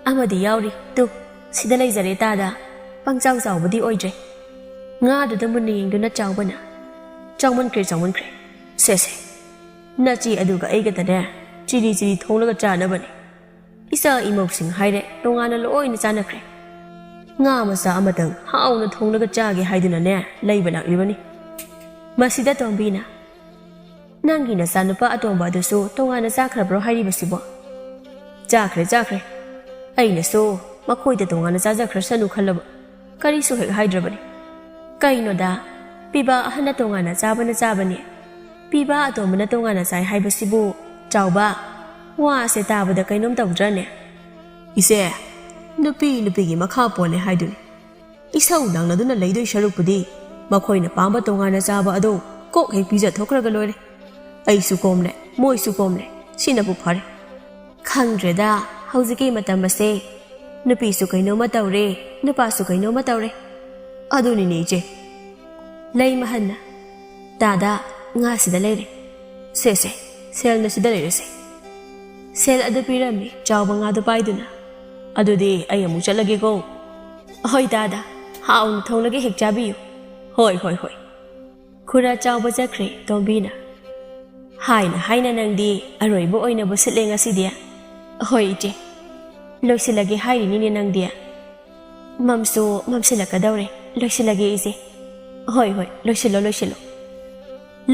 "ꯑꯃꯗꯤ ꯌꯥꯎꯔꯤ꯫ ꯇꯨ, ꯁꯤꯗ ꯂꯩꯖꯔꯦ ꯇꯥꯗ꯫ ꯄꯪꯆꯥꯎ ꯆꯥꯎꯕꯗꯤ ꯑꯣꯏꯗ꯭ꯔꯦ꯫" ꯉꯥꯗꯨꯗ ꯃꯨꯟꯅ ꯌꯦꯡꯗꯨꯅ ꯆꯥꯎꯕꯅ, "ꯆꯥꯎꯃꯟꯈ꯭ꯔꯦ, ꯆꯥꯎꯃꯟꯈ꯭ꯔꯦ꯫ ꯁꯦ, ꯁꯦ, ꯅꯆꯦ ꯑꯗꯨꯒ ꯑꯩꯒꯇꯅꯦ ꯆꯤꯔꯤ ꯆꯤꯔꯤ ꯊꯣꯡꯂꯒ ꯆꯥꯅꯕꯅꯤ꯫ ꯏꯆꯥ ꯏꯃꯧꯁꯤꯡ ꯍꯥꯏꯔꯦ ꯇꯣꯉꯥꯟꯅ ꯂꯣꯏꯅ ꯆꯥꯅꯈ꯭ꯔꯦ꯫ ꯉꯥ ꯃꯆꯥ ꯑꯃꯇꯪ ꯍꯥꯎꯅ ꯊꯣꯡꯂꯒ ꯆꯥꯒꯦ ꯍꯥꯏꯗꯨꯅꯅꯦ ꯂꯩꯕ ꯂꯥꯛꯂꯤꯕꯅꯤ꯫" ꯃꯁꯤꯗ ꯇꯣꯝꯕꯤꯅ, "ꯅꯪꯒꯤ ꯅꯆꯥꯅꯨꯄꯥ ꯑꯇꯣꯝꯕ ꯑꯗꯨꯁꯨ ꯇꯣꯉꯥꯟꯅ ꯆꯥꯈ꯭ꯔꯕ꯭ꯔꯣ ꯍꯥꯏꯔꯤꯕꯁꯤꯕꯣ?" "ꯆꯥꯈ꯭ꯔꯦ, ꯆꯥꯈ꯭ꯔꯦ꯫ ꯑꯩꯅꯁꯨ ꯃꯈꯣꯏꯗ ꯇꯣꯉꯥꯟꯅ ꯆꯥꯖꯈ꯭ꯔꯁꯅꯨ ꯈꯜꯂꯕ꯫ ꯀꯔꯤꯁꯨ ꯍꯦꯛ ꯍꯥꯏꯗ꯭ꯔꯕꯅꯤ꯫" "ꯀꯩꯅꯣꯗ, ꯄꯤꯕꯥ ꯑꯍꯟꯅ ꯇꯣꯉꯥꯟꯅ ꯆꯥꯕꯅ ꯆꯥꯕꯅꯤ, ꯄꯤꯕꯥ ꯑꯇꯣꯝꯕꯅ ꯇꯣꯉꯥꯟꯅ ꯆꯥꯏ ꯍꯥꯏꯕꯁꯤꯕꯨ, ꯆꯥꯎꯕ, ꯋꯥꯁꯦ ꯇꯥꯕꯗ ꯀꯩꯅꯣꯝ ꯇꯧꯗ꯭ꯔꯅꯦ?" "ꯏꯆꯦ, ꯅꯨꯄꯤ ꯅꯨꯄꯤꯒꯤ ꯃꯈꯥ ꯄꯣꯜꯂꯦ ꯍꯥꯏꯗꯨꯅꯤ꯫ ꯏꯁꯧ ꯂꯥꯡꯅꯗꯨꯅ ꯂꯩꯗꯣꯏ ꯁꯔꯨꯛꯄꯨꯗꯤ ꯃꯈꯣꯏꯅ ꯄꯥꯝꯕ ꯇꯣꯉꯥꯟꯅ ꯆꯥꯕ ꯑꯗꯨ ꯀꯣꯛ ꯍꯦꯛ ꯄꯤꯖꯊꯣꯛꯈ꯭ꯔꯒ ꯂꯣꯏꯔꯦ꯫ ꯑꯩꯁꯨ ꯀꯣꯝꯂꯦ, ꯃꯣꯏꯁꯨ ꯀꯣꯝꯂꯦ, ꯁꯤꯅꯕꯨ ꯐꯔꯦ꯫" "ꯈꯪꯗ꯭ꯔꯦꯗ, ꯍꯧꯖꯤꯛꯀꯤ ꯃꯇꯝ ꯑꯁꯦ꯫ ꯅꯨꯄꯤꯁꯨ ꯀꯩꯅꯣꯝꯃ ꯇꯧꯔꯦ, ꯅꯨꯄꯥꯁꯨ ꯀꯩꯅꯣꯝꯃ ꯇꯧꯔꯦ꯫ ꯑꯗꯨꯅꯤꯅꯦ ꯏꯆꯦ꯫" ꯂꯩꯃꯍꯜꯅ, "ꯇꯥꯗ, ꯉꯥꯁꯤꯗ ꯂꯩꯔꯦ꯫ ꯁꯦ, ꯁꯦ, ꯁꯦꯜꯅ ꯁꯤꯗ ꯂꯩꯔꯦꯁꯦ꯫" ꯁꯦꯜ ꯑꯗꯨ ꯄꯤꯔꯝꯃꯤ ꯆꯥꯎꯕ ꯉꯥꯗꯨ ꯄꯥꯏꯗꯨꯅ꯫ "ꯑꯗꯨꯗꯤ ꯑꯩ ꯑꯃꯨꯛ ꯆꯠꯂꯒꯦꯀꯣ꯫" "ꯍꯣꯏ ꯇꯥꯗ, ꯍꯥꯎꯅ ꯊꯣꯡꯂꯒ ꯍꯦꯛ ꯆꯥꯕꯤꯌꯨ꯫" "ꯍꯣꯏ, ꯍꯣꯏ, ꯍꯣꯏ꯫" ꯈꯨꯔꯥ ꯆꯥꯎꯕ ꯆꯠꯈ꯭ꯔꯦ ꯇꯣꯝꯕꯤꯅ꯫ "ꯍꯥꯏꯅ ꯍꯥꯏꯅ ꯅꯪꯗꯤ ꯑꯔꯣꯏꯕ ꯑꯣꯏꯅꯕꯨ ꯁꯤꯠꯂꯦ ꯉꯁꯤꯗꯤ꯫" "ꯍꯣꯏ ꯏꯆꯦ, ꯂꯣꯏꯁꯤꯜꯂꯒꯦ ꯍꯥꯏꯔꯤꯅꯤꯅꯦ ꯅꯪꯗꯤ꯫" "ꯃꯝꯁꯨ ꯃꯝꯁꯤꯜꯂꯛꯀꯗꯧꯔꯦ, ꯂꯣꯏꯁꯤꯜꯂꯒꯦ ꯏꯆꯦ꯫" "ꯍꯣꯏ, ꯍꯣꯏ, ꯂꯣꯏꯁꯤꯜꯂꯣ, ꯂꯣꯏꯁꯤꯜꯂꯣ꯫"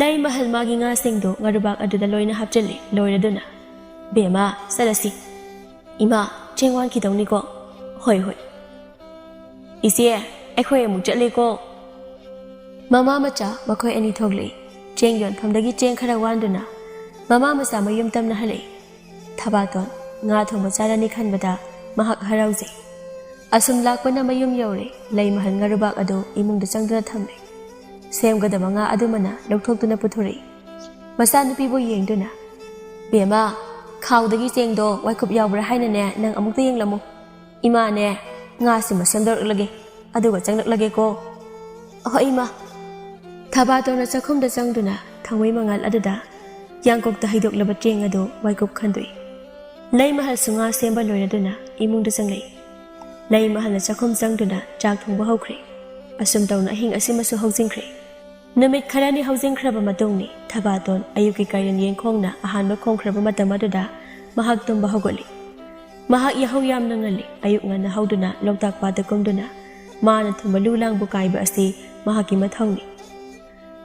ꯂꯩꯃꯍꯜ ꯃꯥꯒꯤ ꯉꯥꯁꯤꯡꯗꯣ ꯉꯥꯔꯨꯕꯥꯛ ꯑꯗꯨꯗ ꯂꯣꯏꯅ ꯍꯥꯞꯆꯤꯜꯂꯦ꯫ ꯂꯣꯏꯔꯗꯨꯅ, "ꯕꯦꯝꯃ, ꯆꯠꯂꯁꯤ꯫" "ꯏꯃꯥ, ꯆꯦꯡ ꯋꯥꯟꯈꯤꯗꯧꯅꯤꯀꯣ꯫" "ꯍꯣꯏ, ꯍꯣꯏ꯫" "ꯏꯆꯦ, ꯑꯩꯈꯣꯏ ꯑꯃꯨꯛ ꯆꯠꯂꯦꯀꯣ꯫" ꯃꯃꯥ ꯃꯆꯥ ꯃꯈꯣꯏ ꯑꯅꯤ ꯊꯣꯛꯂꯛꯏ꯫ ꯆꯦꯡ ꯌꯣꯟꯐꯝꯗꯒꯤ ꯆꯦꯡ ꯈꯔ ꯋꯥꯟꯗꯨꯅ ꯃꯃꯥ ꯃꯆꯥ ꯃꯌꯨꯝ ꯇꯝꯅ ꯍꯜꯂꯛꯏ꯫ ꯊꯕꯥꯇꯣꯟ ꯉꯥ ꯊꯣꯡꯕ ꯆꯥꯔꯅꯤ ꯈꯟꯕꯗ ꯃꯍꯥꯛ ꯍꯔꯥꯎꯖꯩ꯫ ꯑꯁꯨꯝ ꯂꯥꯛꯄꯅ ꯃꯌꯨꯝ ꯌꯧꯔꯦ꯫ ꯂꯩꯃꯍꯜ ꯉꯥꯔꯨꯕꯥꯛ ꯑꯗꯨ ꯏꯃꯨꯡꯗ ꯆꯪꯗꯨꯅ ꯊꯝꯂꯦ꯫ ꯁꯦꯝꯒꯗꯕ ꯉꯥ ꯑꯗꯨꯃꯅ ꯂꯧꯊꯣꯛꯇꯨꯅ ꯄꯨꯊꯣꯔꯛꯏ꯫ ꯃꯆꯥꯅꯨꯄꯤꯕꯨ ꯌꯦꯡꯗꯨꯅ, "ꯕꯦꯝꯃ, ꯈꯥꯎꯗꯒꯤ ꯆꯦꯡꯗꯣ ꯋꯥꯏꯀꯨꯞ ꯌꯥꯎꯕ꯭ꯔꯥ ꯍꯥꯏꯅꯅꯦ ꯅꯪ ꯑꯃꯨꯛꯇ ꯌꯦꯡꯂꯝꯃꯨ꯫ ꯏꯃꯥꯅꯦ, ꯉꯥꯁꯤꯃ ꯁꯦꯝꯗꯣꯔꯛꯂꯒꯦ, ꯑꯗꯨꯒ ꯆꯪꯂꯛꯂꯒꯦꯀꯣ꯫" "ꯍꯣꯏ, ꯏꯃꯥ꯫" ꯊꯕꯥꯇꯣꯟꯅ ꯆꯥꯛꯈꯨꯝꯗ ꯆꯪꯗꯨꯅ ꯊꯥꯡꯃꯩ ꯃꯉꯥꯜ ꯑꯗꯨꯗ ꯌꯥꯡꯀꯣꯛꯇ ꯍꯩꯗꯣꯛꯂꯕ ꯆꯦꯡ ꯑꯗꯨ ꯋꯥꯏꯀꯨꯞ ꯈꯟꯗꯣꯛꯏ꯫ ꯂꯩꯃꯍꯜꯁꯨ ꯉꯥ ꯁꯦꯝꯕ ꯂꯣꯏꯔꯗꯨꯅ ꯏꯃꯨꯡꯗ ꯆꯪꯂꯛꯏ꯫ ꯂꯩꯃꯍꯜꯅ ꯆꯥꯛꯈꯨꯝ ꯆꯪꯗꯨꯅ ꯆꯥꯛ ꯊꯣꯡꯕ ꯍꯧꯈ꯭ꯔꯦ꯫ ꯑꯁꯨꯝ ꯇꯧꯅ ꯑꯍꯤꯡ ꯑꯁꯤꯃꯁꯨ ꯍꯧꯖꯤꯟꯈ꯭ꯔꯦ꯫ ꯅꯨꯃꯤꯠ ꯈꯔꯅꯤ ꯍꯧꯖꯤꯟꯈ꯭ꯔꯕ ꯃꯇꯨꯡꯅꯤ꯫ ꯊꯕꯥꯇꯣꯟ ꯑꯌꯨꯛꯀꯤ ꯀꯥꯏꯔꯦꯟ ꯌꯦꯟꯈꯣꯡꯅ ꯑꯍꯥꯟꯕ ꯈꯣꯡꯈ꯭ꯔꯕ ꯃꯇꯝ ꯑꯗꯨꯗ ꯃꯍꯥꯛ ꯇꯨꯝꯕ ꯍꯧꯒꯠꯂꯤ꯫ ꯃꯍꯥꯛ ꯌꯥꯍꯧ ꯌꯥꯝꯅ ꯉꯜꯂꯤ꯫ ꯑꯌꯨꯛ ꯉꯟꯅ ꯍꯧꯗꯨꯅ ꯂꯣꯛꯇꯥꯛ ꯄꯥꯠꯇ ꯀꯨꯝꯗꯨꯅ ꯃꯥꯅ ꯊꯨꯝꯕ ꯂꯨ ꯂꯥꯡꯕꯨ ꯀꯥꯏꯕ ꯑꯁꯤ ꯃꯍꯥꯛꯀꯤ ꯃꯊꯧꯅꯤ꯫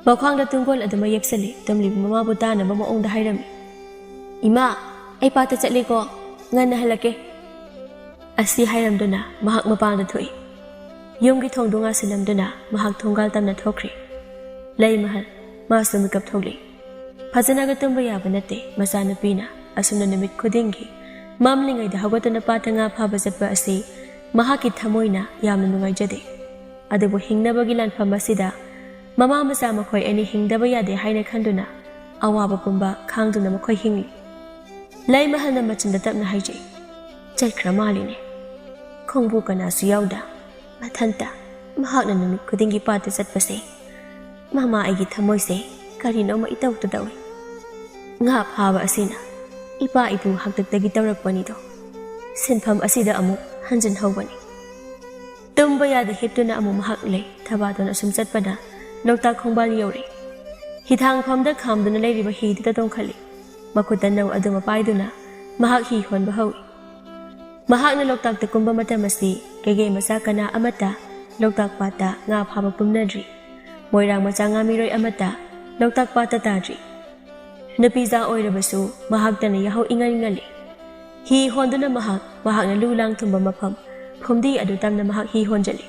ꯃꯈ꯭ꯋꯥꯡꯗ ꯇꯨꯡꯒꯣꯜ ꯑꯗꯨꯃ ꯌꯦꯞꯁꯤꯜꯂꯤ꯫ ꯇꯨꯝꯂꯤꯕ ꯃꯃꯥꯕꯨ ꯇꯥꯅꯕ ꯃꯑꯣꯡꯗ ꯍꯥꯏꯔꯝꯃꯤ, "ꯏꯃꯥ, ꯑꯩ ꯄꯥꯠꯇ ꯆꯠꯂꯤꯀꯣ, ꯉꯟꯅ ꯍꯜꯂꯛꯀꯦ"꯫ ꯑꯁꯤ ꯍꯥꯏꯔꯝꯗꯨꯅ ꯃꯍꯥꯛ ꯃꯄꯥꯟꯗ ꯊꯣꯛꯏ꯫ ꯌꯨꯝꯒꯤ ꯊꯣꯡꯗꯨ ꯉꯥꯁꯤꯜꯂꯝꯗꯨꯅ ꯃꯍꯥꯛ ꯊꯣꯡꯒꯥꯜ ꯇꯝꯅ ꯊꯣꯛꯈ꯭ꯔꯦ꯫ ꯂꯩꯃꯍꯜ, ꯃꯥꯁꯨ ꯃꯤꯀꯞ ꯊꯣꯛꯂꯤ꯫ ꯐꯖꯅꯒ ꯇꯨꯝꯕ ꯌꯥꯕ ꯅꯠꯇꯦ ꯃꯆꯥꯅꯨꯄꯤꯅ꯫ ꯑꯁꯨꯝꯅ ꯅꯨꯃꯤꯠ ꯈꯨꯗꯤꯡꯒꯤ ꯃꯝꯂꯤꯉꯩꯗ ꯍꯧꯒꯠꯇꯨꯅ ꯄꯥꯠꯇ ꯉꯥ ꯐꯥꯕ ꯆꯠꯄ ꯑꯁꯤ ꯃꯍꯥꯛꯀꯤ ꯊꯃꯣꯏꯅ ꯌꯥꯝꯅ ꯅꯨꯡꯉꯥꯏꯖꯗꯦ꯫ ꯑꯗꯨꯕꯨ ꯍꯤꯡꯅꯕꯒꯤ ꯂꯥꯟꯐꯝ ꯑꯁꯤꯗ ꯃꯃꯥ ꯃꯆꯥ ꯃꯈꯣꯏ ꯑꯅꯤ ꯍꯤꯡꯗꯕ ꯌꯥꯗꯦ ꯍꯥꯏꯅ ꯈꯟꯗꯨꯅ ꯑꯋꯥꯕ ꯄꯨꯝꯕ ꯈꯥꯡꯗꯨꯅ ꯃꯈꯣꯏ ꯍꯤꯡꯂꯤ꯫ ꯂꯩꯃꯍꯜꯅ ꯃꯆꯤꯟꯗ ꯇꯞꯅ ꯍꯥꯏꯖꯩ, "ꯆꯠꯈ꯭ꯔ ꯃꯥꯜꯂꯤꯅꯦ꯫ ꯈꯣꯡꯕꯨ ꯀꯅꯥꯁꯨ ꯌꯥꯎꯗ ꯃꯊꯟꯇ ꯃꯍꯥꯛꯅ ꯅꯨꯃꯤꯠ ꯈꯨꯗꯤꯡꯒꯤ ꯄꯥꯠꯇ ꯆꯠꯄꯁꯦ ꯃꯃꯥ, ꯑꯩꯒꯤ ꯊꯃꯣꯏꯁꯦ ꯀꯔꯤꯅꯣꯃ ꯏꯇꯧꯇ ꯇꯧꯏ꯫ ꯉꯥ ꯐꯥꯕ ꯑꯁꯤꯅ ꯏꯄꯥ ꯏꯄꯨ ꯍꯥꯛꯇꯛꯇꯒꯤ ꯇꯧꯔꯛꯄꯅꯤꯗꯣ꯫ ꯁꯤꯟꯐꯝ ꯑꯁꯤꯗ ꯑꯃꯨꯛ ꯍꯟꯖꯤꯟꯍꯧꯕꯅꯤ"꯫ ꯇꯨꯝꯕ ꯌꯥꯗ ꯍꯤꯞꯇꯨꯅ ꯑꯃꯨꯛ ꯃꯍꯥꯛ ꯂꯩ꯫ ꯊꯕꯥꯇꯣꯟ ꯑꯁꯨꯝ ꯆꯠꯄꯅ ꯂꯣꯛꯇꯥꯛ ꯈꯣꯡꯕꯥꯜ ꯌꯧꯔꯦ꯫ ꯍꯤꯊꯥꯡꯐꯝꯗ ꯈꯥꯝꯗꯨꯅ ꯂꯩꯔꯤꯕ ꯍꯤꯗꯨꯗ ꯇꯣꯡꯈꯠꯂꯤ꯫ ꯃꯈꯨꯠꯇ ꯅꯧ ꯑꯗꯨꯃ ꯄꯥꯏꯗꯨꯅ ꯃꯍꯥꯛ ꯍꯤ ꯍꯣꯟꯕ ꯍꯧꯏ꯫ ꯃꯍꯥꯛꯅ ꯂꯣꯛꯇꯥꯛꯇ ꯀꯨꯝꯕ ꯃꯇꯝ ꯑꯁꯤ ꯀꯩꯒꯦ ꯃꯆꯥ ꯀꯅꯥ ꯑꯃꯠꯇ ꯂꯣꯛꯇꯥꯛ ꯄꯥꯠꯇ ꯉꯥ ꯐꯥꯕ ꯀꯨꯝꯅꯗ꯭ꯔꯤ꯫ ꯃꯣꯏꯔꯥꯡ ꯃꯆꯥ ꯉꯥꯃꯤꯔꯣꯏ ꯑꯃꯠꯇ ꯂꯣꯛꯇꯥꯛ ꯄꯥꯠꯇ ꯇꯥꯗ꯭ꯔꯤ꯫ ꯅꯨꯄꯤꯖꯥ ꯑꯣꯏꯔꯕꯁꯨ ꯃꯍꯥꯛꯇꯅ ꯌꯥꯍꯧ ꯏꯉꯟ ꯉꯜꯂꯤ꯫ ꯍꯤ ꯍꯣꯟꯗꯨꯅ ꯃꯍꯥꯛ, ꯃꯍꯥꯛꯅ ꯂꯨ ꯂꯥꯡ ꯊꯨꯝꯕ ꯃꯐꯝ ꯐꯨꯝꯗꯤ ꯑꯗꯨ ꯇꯝꯅ ꯃꯍꯥꯛ ꯍꯤ ꯍꯣꯟꯖꯜꯂꯤ꯫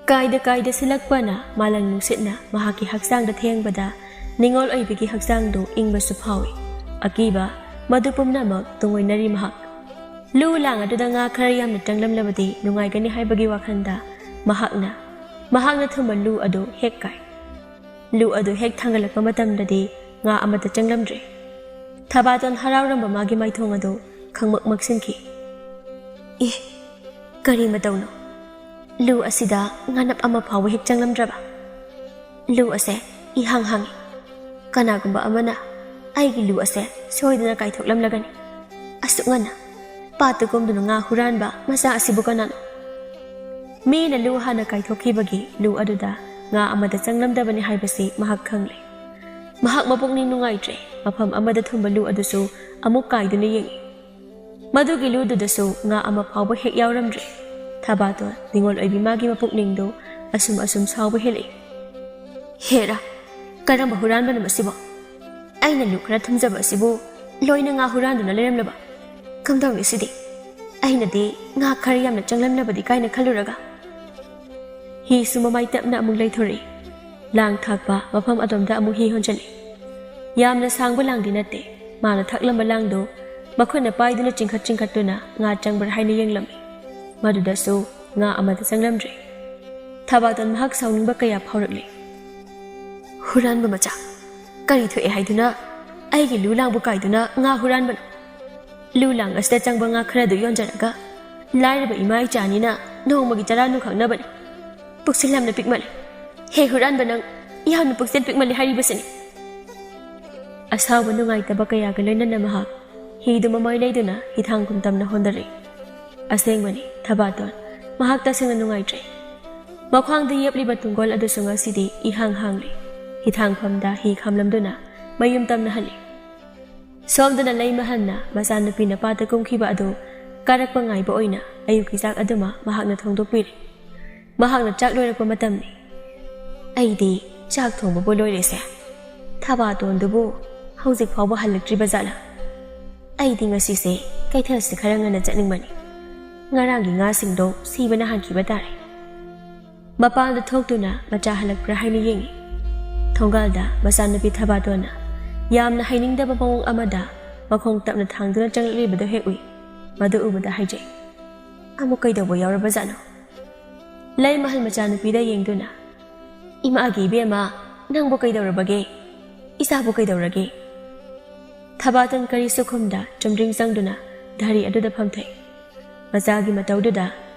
ꯀꯥꯏꯗ ꯀꯥꯏꯗ ꯁꯤꯜꯂꯛꯄꯅ ꯃꯥꯂꯪ ꯅꯨꯡꯁꯤꯠꯅ ꯃꯍꯥꯛꯀꯤ ꯍꯛꯆꯥꯡꯗ ꯊꯦꯡꯕꯗ ꯅꯤꯡꯉꯣꯜ ꯑꯣꯏꯕꯤꯒꯤ ꯍꯛꯆꯥꯡꯗꯨ ꯏꯪꯕꯁꯨ ꯐꯥꯎꯏ꯫ ꯑꯀꯤꯕ ꯃꯗꯨ ꯄꯨꯝꯅꯃꯛ ꯇꯨꯡꯑꯣꯏꯅꯔꯤ ꯃꯍꯥꯛ꯫ ꯂꯨ ꯂꯥꯡ ꯑꯗꯨꯗ ꯉꯥ ꯈꯔ ꯌꯥꯝꯅ ꯆꯪꯂꯝꯂꯕꯗꯤ ꯅꯨꯡꯉꯥꯏꯒꯅꯤ ꯍꯥꯏꯕꯒꯤ ꯋꯥꯈꯜꯗ ꯃꯍꯥꯛꯅ, ꯃꯍꯥꯛꯅ ꯊꯨꯝꯕ ꯂꯨ ꯑꯗꯨ ꯍꯦꯛ ꯀꯥꯏ꯫ ꯂꯨ ꯑꯗꯨ ꯍꯦꯛ ꯊꯥꯡꯒꯠꯂꯛꯄ ꯃꯇꯝꯗꯗꯤ ꯉꯥ ꯑꯃꯠꯇ ꯆꯪꯂꯝꯗ꯭ꯔꯦ꯫ ꯊꯕꯥꯇꯣꯟ ꯍꯔꯥꯎꯔꯝꯕ ꯃꯥꯒꯤ ꯃꯥꯏꯊꯣꯡ ꯑꯗꯨ ꯈꯪꯃꯛ ꯃꯛꯁꯤꯟꯈꯤ꯫ "ꯏ, ꯀꯔꯤ ꯃꯇꯧꯅꯣ? ꯂꯨ ꯑꯁꯤꯗ ꯉꯥꯅꯞ ꯑꯃ ꯐꯥꯎꯕ ꯍꯦꯛ ꯆꯪꯂꯝꯗ꯭ꯔꯕ? ꯂꯨ ꯑꯁꯦ ꯏꯍꯥꯡ ꯍꯥꯡꯉꯤ꯫ ꯀꯅꯥꯒꯨꯝꯕ ꯑꯃꯅ ꯑꯩꯒꯤ ꯂꯨ ꯑꯁꯦ ꯁꯣꯏꯗꯅ ꯀꯥꯏꯊꯣꯛꯂꯝꯂꯒꯅꯤ꯫ ꯑꯁꯨꯛ ꯉꯟꯅ ꯄꯥꯠꯇ ꯀꯨꯝꯗꯨꯅ ꯉꯥ ꯍꯨꯔꯥꯟꯕ ꯃꯆꯥ ꯑꯁꯤꯕꯨ ꯀꯅꯥꯅꯣ?" ꯃꯤꯅ ꯂꯨ ꯍꯥꯟꯅ ꯀꯥꯏꯊꯣꯛꯈꯤꯕꯒꯤ ꯂꯨ ꯑꯗꯨꯗ ꯉꯥ ꯑꯃꯠꯇ ꯆꯪꯂꯝꯗꯕꯅꯤ ꯍꯥꯏꯕꯁꯤ ꯃꯍꯥꯛ ꯈꯪꯂꯦ꯫ ꯃꯍꯥꯛ ꯃꯄꯨꯛꯅꯤꯡ ꯅꯨꯡꯉꯥꯏꯇ꯭ꯔꯦ꯫ ꯃꯐꯝ ꯑꯃꯗ ꯊꯨꯝꯕ ꯂꯨ ꯑꯗꯨꯁꯨ ꯑꯃꯨꯛ ꯀꯥꯏꯗꯨꯅ ꯌꯦꯡꯏ꯫ ꯃꯗꯨꯒꯤ ꯂꯨꯗꯨꯗꯁꯨ ꯉꯥ ꯑꯃ ꯐꯥꯎꯕ ꯍꯦꯛ ꯌꯥꯎꯔꯝꯗ꯭ꯔꯦ꯫ ꯊꯕꯥꯇꯣꯟ, ꯅꯤꯡꯉꯣꯜ ꯑꯣꯏꯕꯤ ꯃꯥꯒꯤ ꯃꯄꯨꯛꯅꯤꯡꯗꯨ ꯑꯁꯨꯝ ꯑꯁꯨꯝ ꯁꯥꯎꯕ ꯍꯦꯜꯂꯛꯏ꯫ ꯍꯦꯔꯥ, ꯀꯔꯝꯕ ꯍꯨꯔꯥꯟꯕꯅꯣ ꯃꯁꯤꯕꯣ? ꯑꯩꯅ ꯂꯨ ꯈꯔ ꯊꯨꯝꯖꯕ ꯑꯁꯤꯕꯨ ꯂꯣꯏꯅ ꯉꯥ ꯍꯨꯔꯥꯟꯗꯨꯅ ꯂꯩꯔꯝꯂꯕ? ꯀꯝꯗꯧꯅꯤ ꯁꯤꯗꯤ? ꯑꯩꯅꯗꯤ ꯉꯥ ꯈꯔ ꯌꯥꯝꯅ ꯆꯪꯂꯝꯂꯕꯗꯤ ꯀꯥꯏꯅ ꯈꯜꯂꯨꯔꯒ꯫ ꯍꯤꯁꯨ ꯃꯃꯥꯏ ꯇꯞꯅ ꯑꯃꯨꯛ ꯂꯩꯊꯣꯔꯛꯏ꯫ ꯂꯥꯡ ꯊꯥꯛꯄ ꯃꯐꯝ ꯑꯗꯣꯝꯗ ꯑꯃꯨꯛ ꯍꯤ ꯍꯣꯟꯖꯜꯂꯤ꯫ ꯌꯥꯝꯅ ꯁꯥꯡꯕ ꯂꯥꯡꯗꯤ ꯅꯠꯇꯦ꯫ ꯃꯥꯅ ꯊꯛꯂꯝꯕ ꯂꯥꯡꯗꯨ ꯃꯈꯨꯠꯅ ꯄꯥꯏꯗꯨꯅ ꯆꯤꯡꯈꯠ ꯆꯤꯡꯈꯠꯇꯨꯅ ꯉꯥ ꯆꯪꯕ꯭ꯔꯥ ꯍꯥꯏꯅ ꯌꯦꯡꯂꯝꯃꯤ꯫ ꯃꯗꯨꯗꯁꯨ ꯉꯥ ꯑꯃꯠꯇ ꯆꯪꯂꯝꯗ꯭ꯔꯦ꯫ ꯊꯕꯥꯇꯣꯟ ꯃꯍꯥꯛ ꯁꯥꯎꯅꯤꯡꯕ ꯀꯌꯥ ꯐꯥꯎꯔꯛꯂꯤ꯫ "ꯍꯨꯔꯥꯟꯕ ꯃꯆꯥ, ꯀꯔꯤ ꯊꯣꯛꯑꯦ ꯍꯥꯏꯗꯨꯅ ꯑꯩꯒꯤ ꯂꯨ ꯂꯥꯡꯕꯨ ꯀꯥꯏꯗꯨꯅ ꯉꯥ ꯍꯨꯔꯥꯟꯕꯅꯣ? ꯂꯨ ꯂꯥꯡ ꯑꯁꯤꯗ ꯆꯪꯕ ꯉꯥ ꯈꯔꯗꯨ ꯌꯣꯟꯖꯔꯒ ꯂꯥꯏꯔꯕ ꯏꯃꯥ ꯏꯆꯥ ꯑꯅꯤꯅ ꯅꯣꯡꯃꯒꯤ ꯆꯔꯥ ꯅꯨꯡꯈꯛꯅꯕꯅꯤ꯫ ꯄꯨꯛꯁꯤꯜ ꯌꯥꯝꯅ ꯄꯤꯛꯃꯜꯂꯤ꯫ ꯍꯦ ꯍꯨꯔꯥꯟꯕ ꯅꯪ, ꯌꯥꯝꯅ ꯄꯨꯛꯁꯤꯜ ꯄꯤꯛꯃꯜꯂꯤ ꯍꯥꯏꯔꯤꯕꯁꯤꯅꯤ꯫" ꯑꯁꯥꯎꯕ ꯅꯨꯡꯉꯥꯏꯇꯕ ꯀꯌꯥꯒ ꯂꯣꯏꯅꯅ ꯃꯍꯥꯛ ꯍꯤꯗꯨ ꯃꯃꯥꯏ ꯂꯩꯗꯨꯅ ꯍꯤꯊꯥꯡꯐꯝ ꯇꯝꯅ ꯍꯣꯟꯗꯔꯛꯏ꯫ ꯑꯁꯦꯡꯕꯅꯤ, ꯊꯕꯥꯇꯣꯟ, ꯃꯍꯥꯛ ꯇꯁꯦꯡꯅ ꯅꯨꯡꯉꯥꯏꯇ꯭ꯔꯦ꯫ ꯃꯈ꯭ꯋꯥꯡꯗ ꯌꯦꯞꯂꯤꯕ ꯇꯨꯡꯒꯣꯜ ꯑꯗꯨꯁꯨ ꯉꯁꯤꯗꯤ ꯏꯍꯥꯡ ꯍꯥꯡꯂꯤ꯫ ꯍꯤꯊꯥꯡꯐꯝꯗ ꯍꯤ ꯈꯥꯝꯂꯝꯗꯨꯅ ꯃꯌꯨꯝ ꯇꯝꯅ ꯍꯜꯂꯤ꯫ ꯁꯣꯝꯗꯅ ꯂꯩꯃꯍꯜꯅ ꯃꯆꯥꯅꯨꯄꯤꯅ ꯄꯥꯠꯇ ꯀꯨꯝꯈꯤꯕ ꯑꯗꯨ ꯀꯥꯔꯛꯄ ꯉꯥꯏꯕ ꯑꯣꯏꯅ ꯑꯌꯨꯛꯀꯤ ꯆꯥꯛ ꯑꯗꯨꯃ ꯃꯍꯥꯛꯅ ꯊꯣꯡꯗꯣꯛꯄꯤꯔꯦ꯫ ꯃꯍꯥꯛꯅ ꯆꯥꯛ ꯂꯣꯏꯔꯛꯄ ꯃꯇꯝꯅꯤ꯫ "ꯑꯩꯗꯤ ꯆꯥꯛ ꯊꯣꯡꯕꯕꯨ ꯂꯣꯏꯔꯦꯁꯦ꯫ ꯊꯕꯥꯇꯣꯟꯗꯨꯕꯨ ꯍꯧꯖꯤꯛ ꯐꯥꯎꯕ ꯍꯜꯂꯛꯇ꯭ꯔꯤꯕ ꯖꯥꯠꯂꯥ? ꯑꯩꯗꯤ ꯉꯁꯤꯁꯦ ꯀꯩꯊꯦꯜꯁꯤ ꯈꯔ ꯉꯟꯅ ꯆꯠꯅꯤꯡꯕꯅꯤ꯫ ꯉꯔꯥꯡꯒꯤ ꯉꯥꯁꯤꯡꯗꯣ ꯁꯤꯕꯅ ꯍꯥꯟꯈꯤꯕ ꯇꯥꯔꯦ꯫" ꯃꯄꯥꯟꯗ ꯊꯣꯛꯇꯨꯅ ꯃꯆꯥ ꯍꯜꯂꯛꯄ꯭ꯔꯥ ꯍꯥꯏꯅ ꯌꯦꯡꯏ꯫ ꯊꯣꯡꯒꯥꯜꯗ ꯃꯆꯥꯅꯨꯄꯤ ꯊꯕꯥꯇꯣꯟꯅ ꯌꯥꯝꯅ ꯍꯩꯅꯤꯡꯗꯕ ꯃꯑꯣꯡ ꯑꯃꯗ ꯃꯈꯣꯡ ꯇꯞꯅ ꯊꯥꯡꯗꯨꯅ ꯆꯪꯂꯛꯂꯤꯕꯗꯨ ꯍꯦꯛ ꯎꯏ꯫ ꯃꯗꯨ ꯎꯕꯗ ꯍꯥꯏꯖꯩ, "ꯑꯃꯨꯛ ꯀꯩꯗꯧꯕ ꯌꯥꯎꯔꯕꯖꯥꯠꯅꯣ?" ꯂꯩꯃꯍꯜ ꯃꯆꯥꯅꯨꯄꯤꯗ ꯌꯦꯡꯗꯨꯅ, "ꯏꯃꯥꯒꯤ ꯏꯕꯦꯝꯃ, ꯅꯪꯕꯨ ꯀꯩꯗꯧꯔꯕꯒꯦ? ꯏꯆꯥꯕꯨ ꯀꯩꯗꯧꯔꯒꯦ?" ꯊꯕꯥꯇꯣꯟ ꯀꯔꯤꯁꯨ ꯈꯨꯝꯗ ꯆꯨꯝꯗ꯭ꯔꯤꯡ ꯆꯪꯗꯨꯅ ꯙꯔꯤ ꯑꯗꯨꯗ ꯐꯝꯊꯩ꯫ ꯃꯆꯥꯒꯤ ꯃꯇꯧꯗꯨꯗ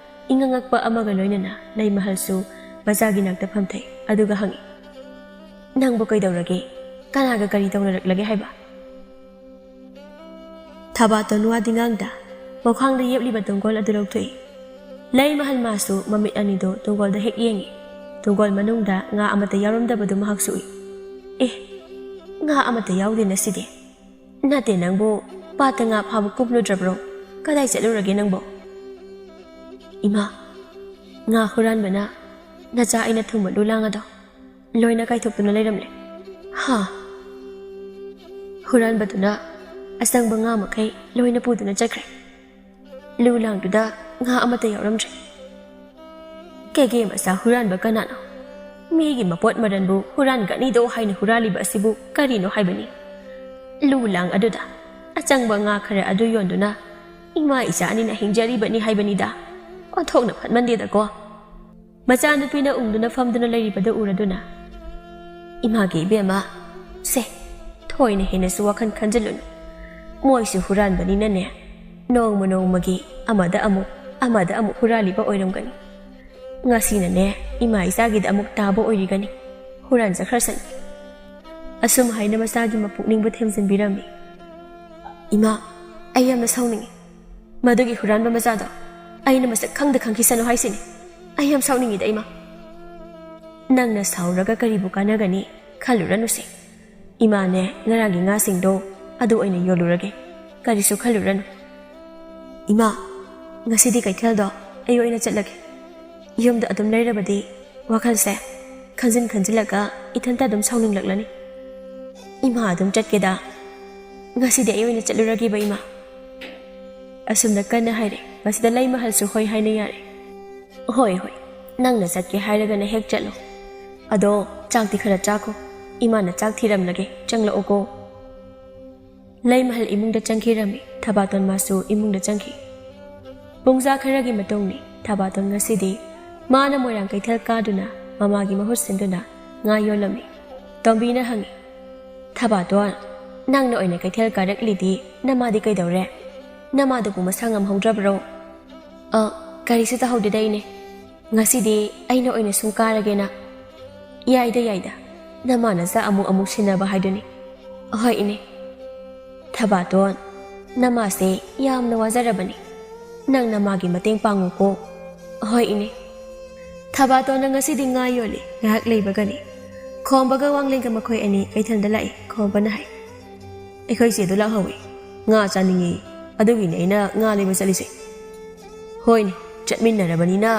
ꯏꯉꯛ ꯉꯛꯄ ꯑꯃꯒ ꯂꯣꯏꯅꯅ ꯂꯩꯃꯍꯜꯁꯨ ꯃꯆꯥꯒꯤ ꯅꯥꯛꯇ ꯐꯝꯊꯩ, ꯑꯗꯨꯒ ꯍꯪꯏ, "ꯅꯪꯕꯨ ꯀꯩꯗꯧꯔꯒꯦ? ꯀꯅꯥꯒ ꯀꯔꯤ ꯇꯧꯅꯔꯛꯂꯒꯦ ꯍꯥꯏꯕ?" ꯊꯕꯥꯇꯣꯟ ꯋꯥꯗꯤ ꯉꯥꯡꯗ ꯃꯈ꯭ꯋꯥꯡꯗ ꯌꯦꯞꯂꯤꯕ ꯇꯨꯡꯒꯣꯜ ꯑꯗꯨ ꯂꯧꯊꯣꯛꯏ꯫ ꯂꯩꯃꯍꯜ ꯃꯥꯁꯨ ꯃꯃꯤꯠ ꯑꯅꯤꯗꯨ ꯇꯨꯡꯒꯣꯜꯗ ꯍꯦꯛ ꯌꯦꯡꯏ꯫ ꯇꯨꯡꯒꯣꯜ ꯃꯅꯨꯡꯗ ꯉꯥ ꯑꯃꯠꯇ ꯌꯥꯎꯔꯝꯗꯕꯗꯨ ꯃꯍꯥꯛꯁꯨ ꯎꯏ꯫ "ꯑꯦ, ꯉꯥ ꯑꯃꯠꯇ ꯌꯥꯎꯗꯦ ꯉꯁꯤꯗꯤ꯫ ꯅꯠꯇꯦ, ꯅꯪꯕꯨ ꯄꯥꯠꯇ ꯉꯥ ꯐꯥꯕ ꯀꯨꯝꯂꯨꯗ꯭ꯔꯕ꯭ꯔꯣ? ꯀꯗꯥꯏ ꯆꯠꯂꯨꯔꯒꯦ ꯅꯪꯕꯣ?" "ꯏꯃꯥ, ꯉꯥ ꯍꯨꯔꯥꯟꯕꯅ ꯅꯆꯥ ꯑꯩꯅ ꯊꯨꯝꯕ ꯂꯨ ꯂꯥꯡ ꯑꯗꯣ ꯂꯣꯏꯅ ꯀꯥꯏꯊꯣꯛꯇꯨꯅ ꯂꯩꯔꯝꯂꯦ꯫ ꯍꯥ? ꯍꯨꯔꯥꯟꯕꯗꯨꯅ ꯑꯆꯪꯕ ꯉꯥ ꯃꯈꯩ ꯂꯣꯏꯅ ꯄꯨꯗꯨꯅ ꯆꯠꯈ꯭ꯔꯦ꯫ ꯂꯨ ꯂꯥꯡꯗꯨꯗ ꯉꯥ ꯑꯃꯠꯇ ꯌꯥꯎꯔꯝꯗ꯭ꯔꯦ꯫ ꯀꯦꯒꯦ ꯃꯆꯥ ꯍꯨꯔꯥꯟꯕ ꯀꯅꯥꯅꯣ? ꯃꯤꯒꯤ ꯃꯄꯣꯠ ꯃꯔꯟꯕꯨ ꯍꯨꯔꯥꯟꯒꯅꯤꯗꯣ ꯍꯥꯏꯅ ꯍꯨꯔꯥꯜꯂꯤꯕ ꯑꯁꯤꯕꯨ ꯀꯔꯤꯅꯣ ꯍꯥꯏꯕꯅꯤ? ꯂꯨ ꯂꯥꯡ ꯑꯗꯨꯗ ꯑꯆꯪꯕ ꯉꯥ ꯈꯔ ꯑꯗꯨ ꯌꯣꯟꯗꯨꯅ ꯏꯃꯥ ꯏꯆꯥ ꯑꯅꯤꯅ ꯍꯤꯡꯖꯔꯤꯕꯅꯤ ꯍꯥꯏꯕꯅꯤꯗ꯫ ꯑꯣꯟꯊꯣꯛꯅ ꯐꯠꯃꯟꯗꯦꯗꯀꯣ꯫ ꯃꯆꯥꯅꯨꯄꯤꯅ ꯎꯪꯗꯨꯅ ꯐꯝꯗꯨꯅ ꯂꯩꯔꯤꯕꯗꯨ ꯎꯔꯗꯨꯅ, "ꯏꯃꯥꯒꯤ ꯏꯕꯦꯝꯃ, ꯁꯦ, ꯊꯣꯏꯅ ꯍꯦꯟꯅꯁꯨ ꯋꯥꯈꯜ ꯈꯟꯖꯤꯜꯂꯨꯅꯨ꯫ ꯃꯣꯏꯁꯨ ꯍꯨꯔꯥꯟꯕꯅꯤꯅꯅꯦ, ꯅꯣꯡꯃ ꯅꯣꯡꯃꯒꯤ ꯑꯃꯗ ꯑꯃꯨꯛ, ꯑꯃꯗ ꯑꯃꯨꯛ ꯍꯨꯔꯥꯜꯂꯤꯕ ꯑꯣꯏꯔꯝꯒꯅꯤ꯫ ꯉꯁꯤꯅꯅꯦ, ꯏꯃꯥ ꯏꯆꯥꯒꯤꯗ ꯑꯃꯨꯛ ꯇꯥꯕ ꯑꯣꯏꯔꯤꯒꯅꯤ꯫ ꯍꯨꯔꯥꯟꯖꯈ꯭ꯔꯁꯅꯤ"꯫ ꯑꯁꯨꯝ ꯍꯥꯏꯅ ꯃꯆꯥꯒꯤ ꯃꯄꯨꯛꯅꯤꯡꯕꯨ ꯊꯦꯝꯖꯤꯟꯕꯤꯔꯝꯃꯤ꯫ "ꯏꯃꯥ, ꯑꯩ ꯌꯥꯝꯅ ꯁꯥꯎꯅꯤꯡꯉꯤ꯫ ꯃꯗꯨꯒꯤ ꯍꯨꯔꯥꯟꯕ ꯃꯆꯥꯗꯣ ꯑꯩꯅ ꯃꯁꯛ ꯈꯪꯗ ꯈꯪꯈꯤꯁꯅꯨ ꯍꯥꯏꯁꯤꯅꯤ꯫ ꯑꯩ ꯌꯥꯝ ꯁꯥꯎꯅꯤꯡꯉꯤꯗ, ꯏꯃꯥ"꯫ "ꯅꯪꯅ ꯁꯥꯎꯔꯒ ꯀꯔꯤꯕꯨ ꯀꯥꯟꯅꯒꯅꯤ? ꯈꯜꯂꯨꯔꯅꯨꯁꯦ꯫ ꯏꯃꯥꯅꯦ, ꯉꯔꯥꯡꯒꯤ ꯉꯥꯁꯤꯡꯗꯣ ꯑꯗꯨ ꯑꯣꯏꯅ ꯌꯣꯜꯂꯨꯔꯒꯦ꯫ ꯀꯔꯤꯁꯨ ꯈꯜꯂꯨꯔꯅꯨ꯫ ꯏꯃꯥ, ꯉꯁꯤꯗꯤ ꯀꯩꯊꯦꯜꯗꯣ ꯑꯩ ꯑꯣꯏꯅ ꯆꯠꯂꯒꯦ꯫ ꯌꯨꯝꯗ ꯑꯗꯨꯝ ꯂꯩꯔꯕꯗꯤ ꯋꯥꯈꯜꯁꯦ ꯈꯟꯖꯤꯟ ꯈꯟꯖꯤꯜꯂꯒ ꯏꯊꯟꯇ ꯑꯗꯨꯝ ꯁꯥꯎꯅꯤꯡꯂꯛꯂꯅꯤ꯫ ꯏꯃꯥ ꯑꯗꯨꯝ ꯆꯠꯀꯦꯗ꯫ ꯉꯁꯤꯗꯤ ꯑꯩ ꯑꯣꯏꯅ ꯆꯠꯂꯨꯔꯒꯦꯕ, ꯏꯃꯥ"꯫ ꯑꯁꯨꯝꯅ ꯀꯟꯅ ꯍꯥꯏꯔꯦ꯫ ꯃꯁꯤꯗ ꯂꯩꯃꯍꯜꯁꯨ ꯍꯣꯏ ꯍꯥꯏꯅ ꯌꯥꯔꯦ꯫ "ꯍꯣꯏ, ꯍꯣꯏ, ꯅꯪꯅ ꯆꯠꯀꯦ ꯍꯥꯏꯔꯒꯅ ꯍꯦꯛ ꯆꯠꯂꯣ꯫ ꯑꯗꯣ ꯆꯥꯛꯇꯤ ꯈꯔ ꯆꯥꯈꯣ꯫ ꯏꯃꯥꯅ ꯆꯥꯛ ꯊꯤꯔꯝꯂꯒꯦ, ꯆꯪꯂꯛꯎꯀꯣ"꯫ ꯂꯩꯃꯍꯜ ꯏꯃꯨꯡꯗ ꯆꯪꯈꯤꯔꯝꯃꯤ꯫ ꯊꯕꯥꯇꯣꯟ ꯃꯥꯁꯨ ꯏꯃꯨꯡꯗ ꯆꯪꯈꯤ꯫ ꯄꯨꯡꯖꯥ ꯈꯔꯒꯤ ꯃꯇꯨꯡꯅꯤ꯫ ꯊꯕꯥꯇꯣꯟ ꯉꯁꯤꯗꯤ ꯃꯥꯅ ꯃꯣꯏꯔꯥꯡ ꯀꯩꯊꯦꯜ ꯀꯥꯗꯨꯅ ꯃꯃꯥꯒꯤ ꯃꯍꯨꯠ ꯁꯤꯟꯗꯨꯅ ꯉꯥ ꯌꯣꯜꯂꯝꯃꯤ꯫ ꯇꯣꯝꯕꯤꯅ ꯍꯪꯉꯤ, "ꯊꯕꯥꯇꯣꯟ, ꯅꯪꯅ ꯑꯣꯏꯅ ꯀꯩꯊꯦꯜ ꯀꯥꯔꯛꯂꯤꯗꯤ ꯅꯃꯥꯗꯤ ꯀꯩꯗꯧꯔꯦ? ꯅꯃꯥꯗꯨꯕꯨ ꯃꯁꯥ ꯉꯝꯍꯧꯗ꯭ꯔꯕ꯭ꯔꯣ?" "ꯑ, ꯀꯔꯤꯁꯨ ꯇꯧꯍꯧꯗꯦꯗ ꯏꯅꯦ꯫ ꯉꯁꯤꯗꯤ ꯑꯩꯅ ꯑꯣꯏꯅ ꯁꯨꯝ ꯀꯥꯔꯒꯦꯅ"꯫ "ꯌꯥꯏꯗ, ꯌꯥꯏꯗ꯫ ꯅꯃꯥ ꯅꯆꯥ ꯑꯃꯨꯛ ꯑꯃꯨꯛ ꯁꯤꯟꯅꯕ ꯍꯥꯏꯗꯨꯅꯤ"꯫ "ꯑꯍꯣꯏ ꯏꯅꯦ"꯫ "ꯊꯕꯥꯇꯣꯟ, ꯅꯃꯥꯁꯦ ꯌꯥꯝꯅ ꯋꯥꯖꯔꯕꯅꯤ꯫ ꯅꯪ ꯅꯃꯥꯒꯤ ꯃꯇꯦꯡ ꯄꯥꯡꯉꯨꯀꯣ"꯫ "ꯑꯍꯣꯏ ꯏꯅꯦ"꯫ ꯊꯕꯥꯇꯣꯟꯅ ꯉꯁꯤꯗꯤ ꯉꯥ ꯌꯣꯜꯂꯤ꯫ ꯉꯥꯏꯍꯥꯛ ꯂꯩꯕꯒꯅꯤ ꯈꯣꯝꯕꯒ ꯋꯥꯡꯂꯦꯟꯒ ꯃꯈꯣꯏ ꯑꯅꯤ ꯀꯩꯊꯦꯜꯗ ꯂꯥꯛꯏ꯫ ꯈꯣꯝꯕꯅ ꯍꯥꯏ, "ꯑꯩꯈꯣꯏ ꯆꯦꯗꯣ ꯂꯥꯛꯍꯧꯋꯤ꯫ ꯉꯥ ꯆꯥꯅꯤꯡꯉꯤ꯫ ꯑꯗꯨꯒꯤꯅꯦ ꯑꯩꯅ ꯉꯥ ꯂꯩꯕ ꯆꯠꯂꯤꯁꯦ"꯫ "ꯍꯣꯏꯅꯦ, ꯆꯠꯃꯤꯟꯅꯔꯕꯅꯤꯅ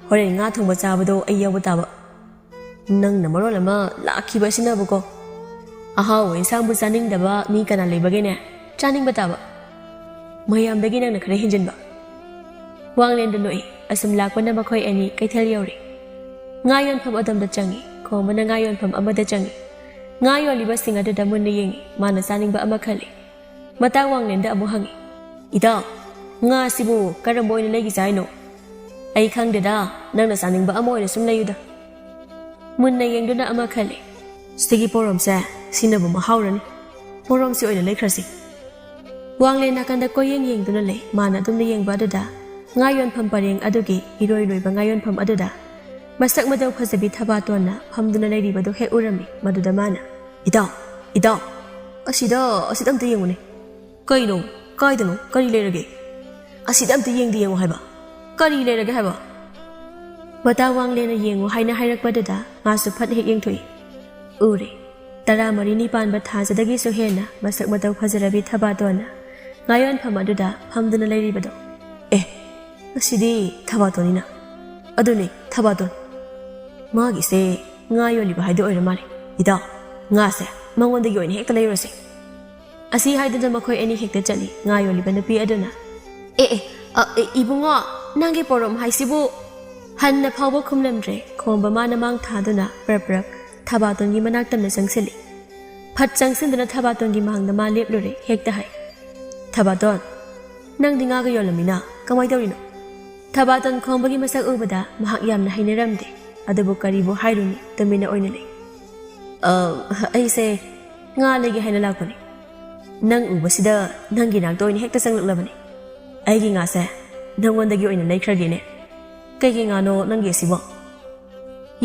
ꯍꯣꯔꯦꯟ ꯉꯥ ꯊꯣꯡꯕ ꯆꯥꯕꯗꯣ ꯑꯩ ꯌꯥꯎꯕ ꯇꯥꯕ"꯫ ꯅꯪꯅ ꯃꯔꯣꯜ ꯑꯃ ꯂꯥꯛꯈꯤꯕ ꯑꯁꯤꯅꯕꯀꯣ꯫ ꯑꯍꯥꯎꯕ ꯏꯟꯁꯥꯡꯕꯨ ꯆꯥꯅꯤꯡꯗꯕ ꯃꯤ ꯀꯅꯥ ꯂꯩꯕꯒꯦꯅꯦ? ꯆꯥꯅꯤꯡꯕ ꯇꯥꯕ꯫ ꯃꯌꯥꯝꯗꯒꯤ ꯅꯪꯅ ꯈꯔ ꯍꯦꯟꯖꯤꯟꯕ꯫ ꯋꯥꯡꯂꯦꯟꯗꯨ ꯅꯣꯛꯏ꯫ ꯑꯁꯨꯝ ꯂꯥꯛꯄꯅ ꯃꯈꯣꯏ ꯑꯅꯤ ꯀꯩꯊꯦꯜ ꯌꯧꯔꯦ꯫ ꯉꯥ ꯌꯣꯟꯐꯝ ꯑꯗꯣꯝꯗ ꯆꯪꯉꯤ꯫ ꯈꯣꯝꯕꯅ ꯉꯥ ꯌꯣꯟꯐꯝ ꯑꯃꯗ ꯆꯪꯉꯤ꯫ ꯉꯥ ꯌꯣꯜꯂꯤꯕꯁꯤꯡ ꯑꯗꯨꯗ ꯃꯨꯟꯅ ꯌꯦꯡꯉꯤ꯫ ꯃꯥꯅ ꯆꯥꯅꯤꯡꯕ ꯑꯃ ꯈꯜꯂꯤ꯫ ꯃꯇꯥ ꯋꯥꯡꯂꯦꯟꯗ ꯑꯃꯨꯛ ꯍꯪꯉꯤ, "ꯏꯇꯥꯎ, ꯉꯥꯁꯤꯕꯨ ꯀꯔꯝꯕ ꯑꯣꯏꯅ ꯂꯩꯈꯤꯁꯦ ꯍꯥꯏꯅꯣ?" "ꯑꯩ ꯈꯪꯗꯦꯗ, ꯅꯪꯅ ꯆꯥꯅꯤꯡꯕ ꯑꯃ ꯑꯣꯏꯅ ꯁꯨꯝ ꯂꯩꯌꯨꯗ꯫" ꯃꯨꯟꯅ ꯌꯦꯡꯗꯨꯅ ꯑꯃ ꯈꯜꯂꯤ, "ꯁꯤꯒꯤ ꯄꯣꯔꯣꯝꯁꯦ, ꯁꯤꯅꯕꯨ ꯃꯍꯥꯎꯔꯅꯤ꯫ ꯄꯣꯔꯣꯝꯁꯤ ꯑꯣꯏꯅ ꯂꯩꯈ꯭ꯔꯁꯤ꯫" ꯋꯥꯡꯂꯦꯟ ꯅꯥꯀꯟꯗ ꯀꯣꯏꯌꯦꯡ ꯌꯦꯡꯗꯨꯅ ꯂꯩ꯫ ꯃꯥꯅ ꯑꯗꯨꯝꯅ ꯌꯦꯡꯕ ꯑꯗꯨꯗ ꯉꯥ ꯌꯣꯟꯐꯝ ꯄꯔꯦꯡ ꯑꯗꯨꯒꯤ ꯏꯔꯣꯏ ꯂꯣꯏꯕ ꯉꯥ ꯌꯣꯟꯐꯝ ꯑꯗꯨꯗ ꯃꯁꯛ ꯃꯇꯧ ꯐꯖꯕꯤ ꯊꯕꯥꯇꯣꯟꯅ ꯐꯝꯗꯨꯅ ꯂꯩꯔꯤꯕꯗꯨ ꯍꯦꯛ ꯎꯔꯝꯃꯤ꯫ ꯃꯗꯨꯗ ꯃꯥꯅ, "ꯏꯇꯥꯎ, ꯏꯇꯥꯎ, ꯑꯁꯤꯗ, ꯑꯁꯤꯗ ꯑꯝꯇ ꯌꯦꯡꯉꯨꯅꯦ꯫" "ꯀꯩꯅꯣ? ꯀꯥꯏꯗꯅꯣ? ꯀꯔꯤ ꯂꯩꯔꯒꯦ? ꯑꯁꯤꯗ ꯑꯝꯇ ꯌꯦꯡꯗꯤ ꯌꯦꯡꯉꯨ ꯍꯥꯏꯕ꯫ ꯀꯔꯤ ꯂꯩꯔꯒꯦ ꯍꯥꯏꯕ?" ꯃꯇꯥ ꯋꯥꯡꯂꯦꯟꯅ ꯌꯦꯡꯉꯨ ꯍꯥꯏꯅ ꯍꯥꯏꯔꯛꯄꯗꯨꯗ ꯃꯥꯁꯨ ꯐꯠ ꯍꯦꯛ ꯌꯦꯡꯊꯣꯛꯏ꯫ ꯎꯔꯦ꯫ ꯇꯔꯥꯃꯔꯤꯅꯤ ꯄꯥꯟꯕ ꯊꯥꯖꯗꯒꯤꯁꯨ ꯍꯦꯟꯅ ꯃꯁꯛ ꯃꯇꯧ ꯐꯖꯔꯕꯤ ꯊꯕꯥꯇꯣꯟꯅ ꯉꯥ ꯌꯣꯟꯐꯝ ꯑꯗꯨꯗ ꯐꯝꯗꯨꯅ ꯂꯩꯔꯤꯕꯗꯣ꯫ "ꯑꯦ, ꯑꯁꯤꯗꯤ ꯊꯕꯥꯇꯣꯟꯅꯤꯅ꯫ ꯑꯗꯨꯅꯦ, ꯊꯕꯥꯇꯣꯟ꯫ ꯃꯥꯒꯤꯁꯦ ꯉꯥ ꯌꯣꯜꯂꯤꯕ ꯍꯥꯏꯗꯣ ꯑꯣꯏꯔ ꯃꯥꯜꯂꯦ꯫ ꯏꯇꯥꯎ, ꯉꯥꯁꯦ ꯃꯉꯣꯟꯗꯒꯤ ꯑꯣꯏꯅ ꯍꯦꯛꯇ ꯂꯩꯔꯨꯔꯁꯦ꯫" ꯑꯁꯤ ꯍꯥꯏꯗꯨꯅ ꯃꯈꯣꯏ ꯑꯅꯤ ꯍꯦꯛꯇ ꯆꯠꯂꯤ꯫ ꯉꯥ ꯌꯣꯜꯂꯤꯕ ꯅꯨꯄꯤ ꯑꯗꯨꯅ, "ꯑꯦ, ꯑꯦ, ꯑ, ꯑꯦ, ꯏꯕꯨꯡꯉꯣ, ꯅꯪꯒꯤ ꯄꯣꯔꯣꯝ ꯍꯥꯏꯁꯤꯕꯨ?" ꯍꯟꯅ ꯐꯥꯎꯕ ꯈꯨꯝꯂꯝꯗ꯭ꯔꯦ꯫ ꯈꯣꯝꯕ ꯃꯥꯅ ꯃꯥꯡ ꯊꯥꯗꯨꯅ ꯄ꯭ꯔꯞ ꯄ꯭ꯔꯞ ꯊꯕꯥꯇꯣꯟꯒꯤ ꯃꯅꯥꯛ ꯇꯝꯅ ꯆꯪꯁꯤꯜꯂꯤ꯫ ꯐꯠ ꯆꯪꯁꯤꯟꯗꯨꯅ ꯊꯕꯥꯇꯣꯟꯒꯤ ꯃꯥꯡꯗ ꯃꯥ ꯂꯦꯞꯂꯨꯔꯦ꯫ ꯍꯦꯛꯇ ꯍꯥꯏ, "ꯊꯕꯥꯇꯣꯟ, ꯅꯪꯗꯤ ꯉꯥꯒ ꯌꯣꯜꯂꯝꯃꯤꯅ, ꯀꯃꯥꯏ ꯇꯧꯔꯤꯅꯣ?" ꯊꯕꯥꯇꯣꯟ ꯈꯣꯝꯕꯒꯤ ꯃꯁꯛ ꯎꯕꯗ ꯃꯍꯥꯛ ꯌꯥꯝꯅ ꯍꯩꯅꯔꯝꯗꯦ꯫ ꯑꯗꯨꯕꯨ ꯀꯔꯤꯕꯨ ꯍꯥꯏꯔꯨꯅꯤ, ꯇꯨꯃꯤꯟꯅ ꯑꯣꯏꯅ ꯂꯩ꯫ "ꯑ, ꯑꯩꯁꯦ ꯉꯥ ꯂꯩꯒꯦ ꯍꯥꯏꯅ ꯂꯥꯛꯄꯅꯤ꯫ ꯅꯪ ꯎꯕꯁꯤꯗ ꯅꯪꯒꯤ ꯅꯥꯛꯇ ꯑꯣꯏꯅ ꯍꯦꯛꯇ ꯆꯪꯂꯛꯂꯕꯅꯤ꯫ ꯑꯩꯒꯤ ꯉꯥꯁꯦ ꯅꯪꯉꯣꯟꯗꯒꯤ ꯑꯣꯏꯅ ꯂꯩꯈ꯭ꯔꯒꯦꯅꯦ꯫ ꯀꯩꯒꯤ ꯉꯥꯅꯣ ꯅꯪꯒꯤ ꯑꯁꯤꯕꯣ?"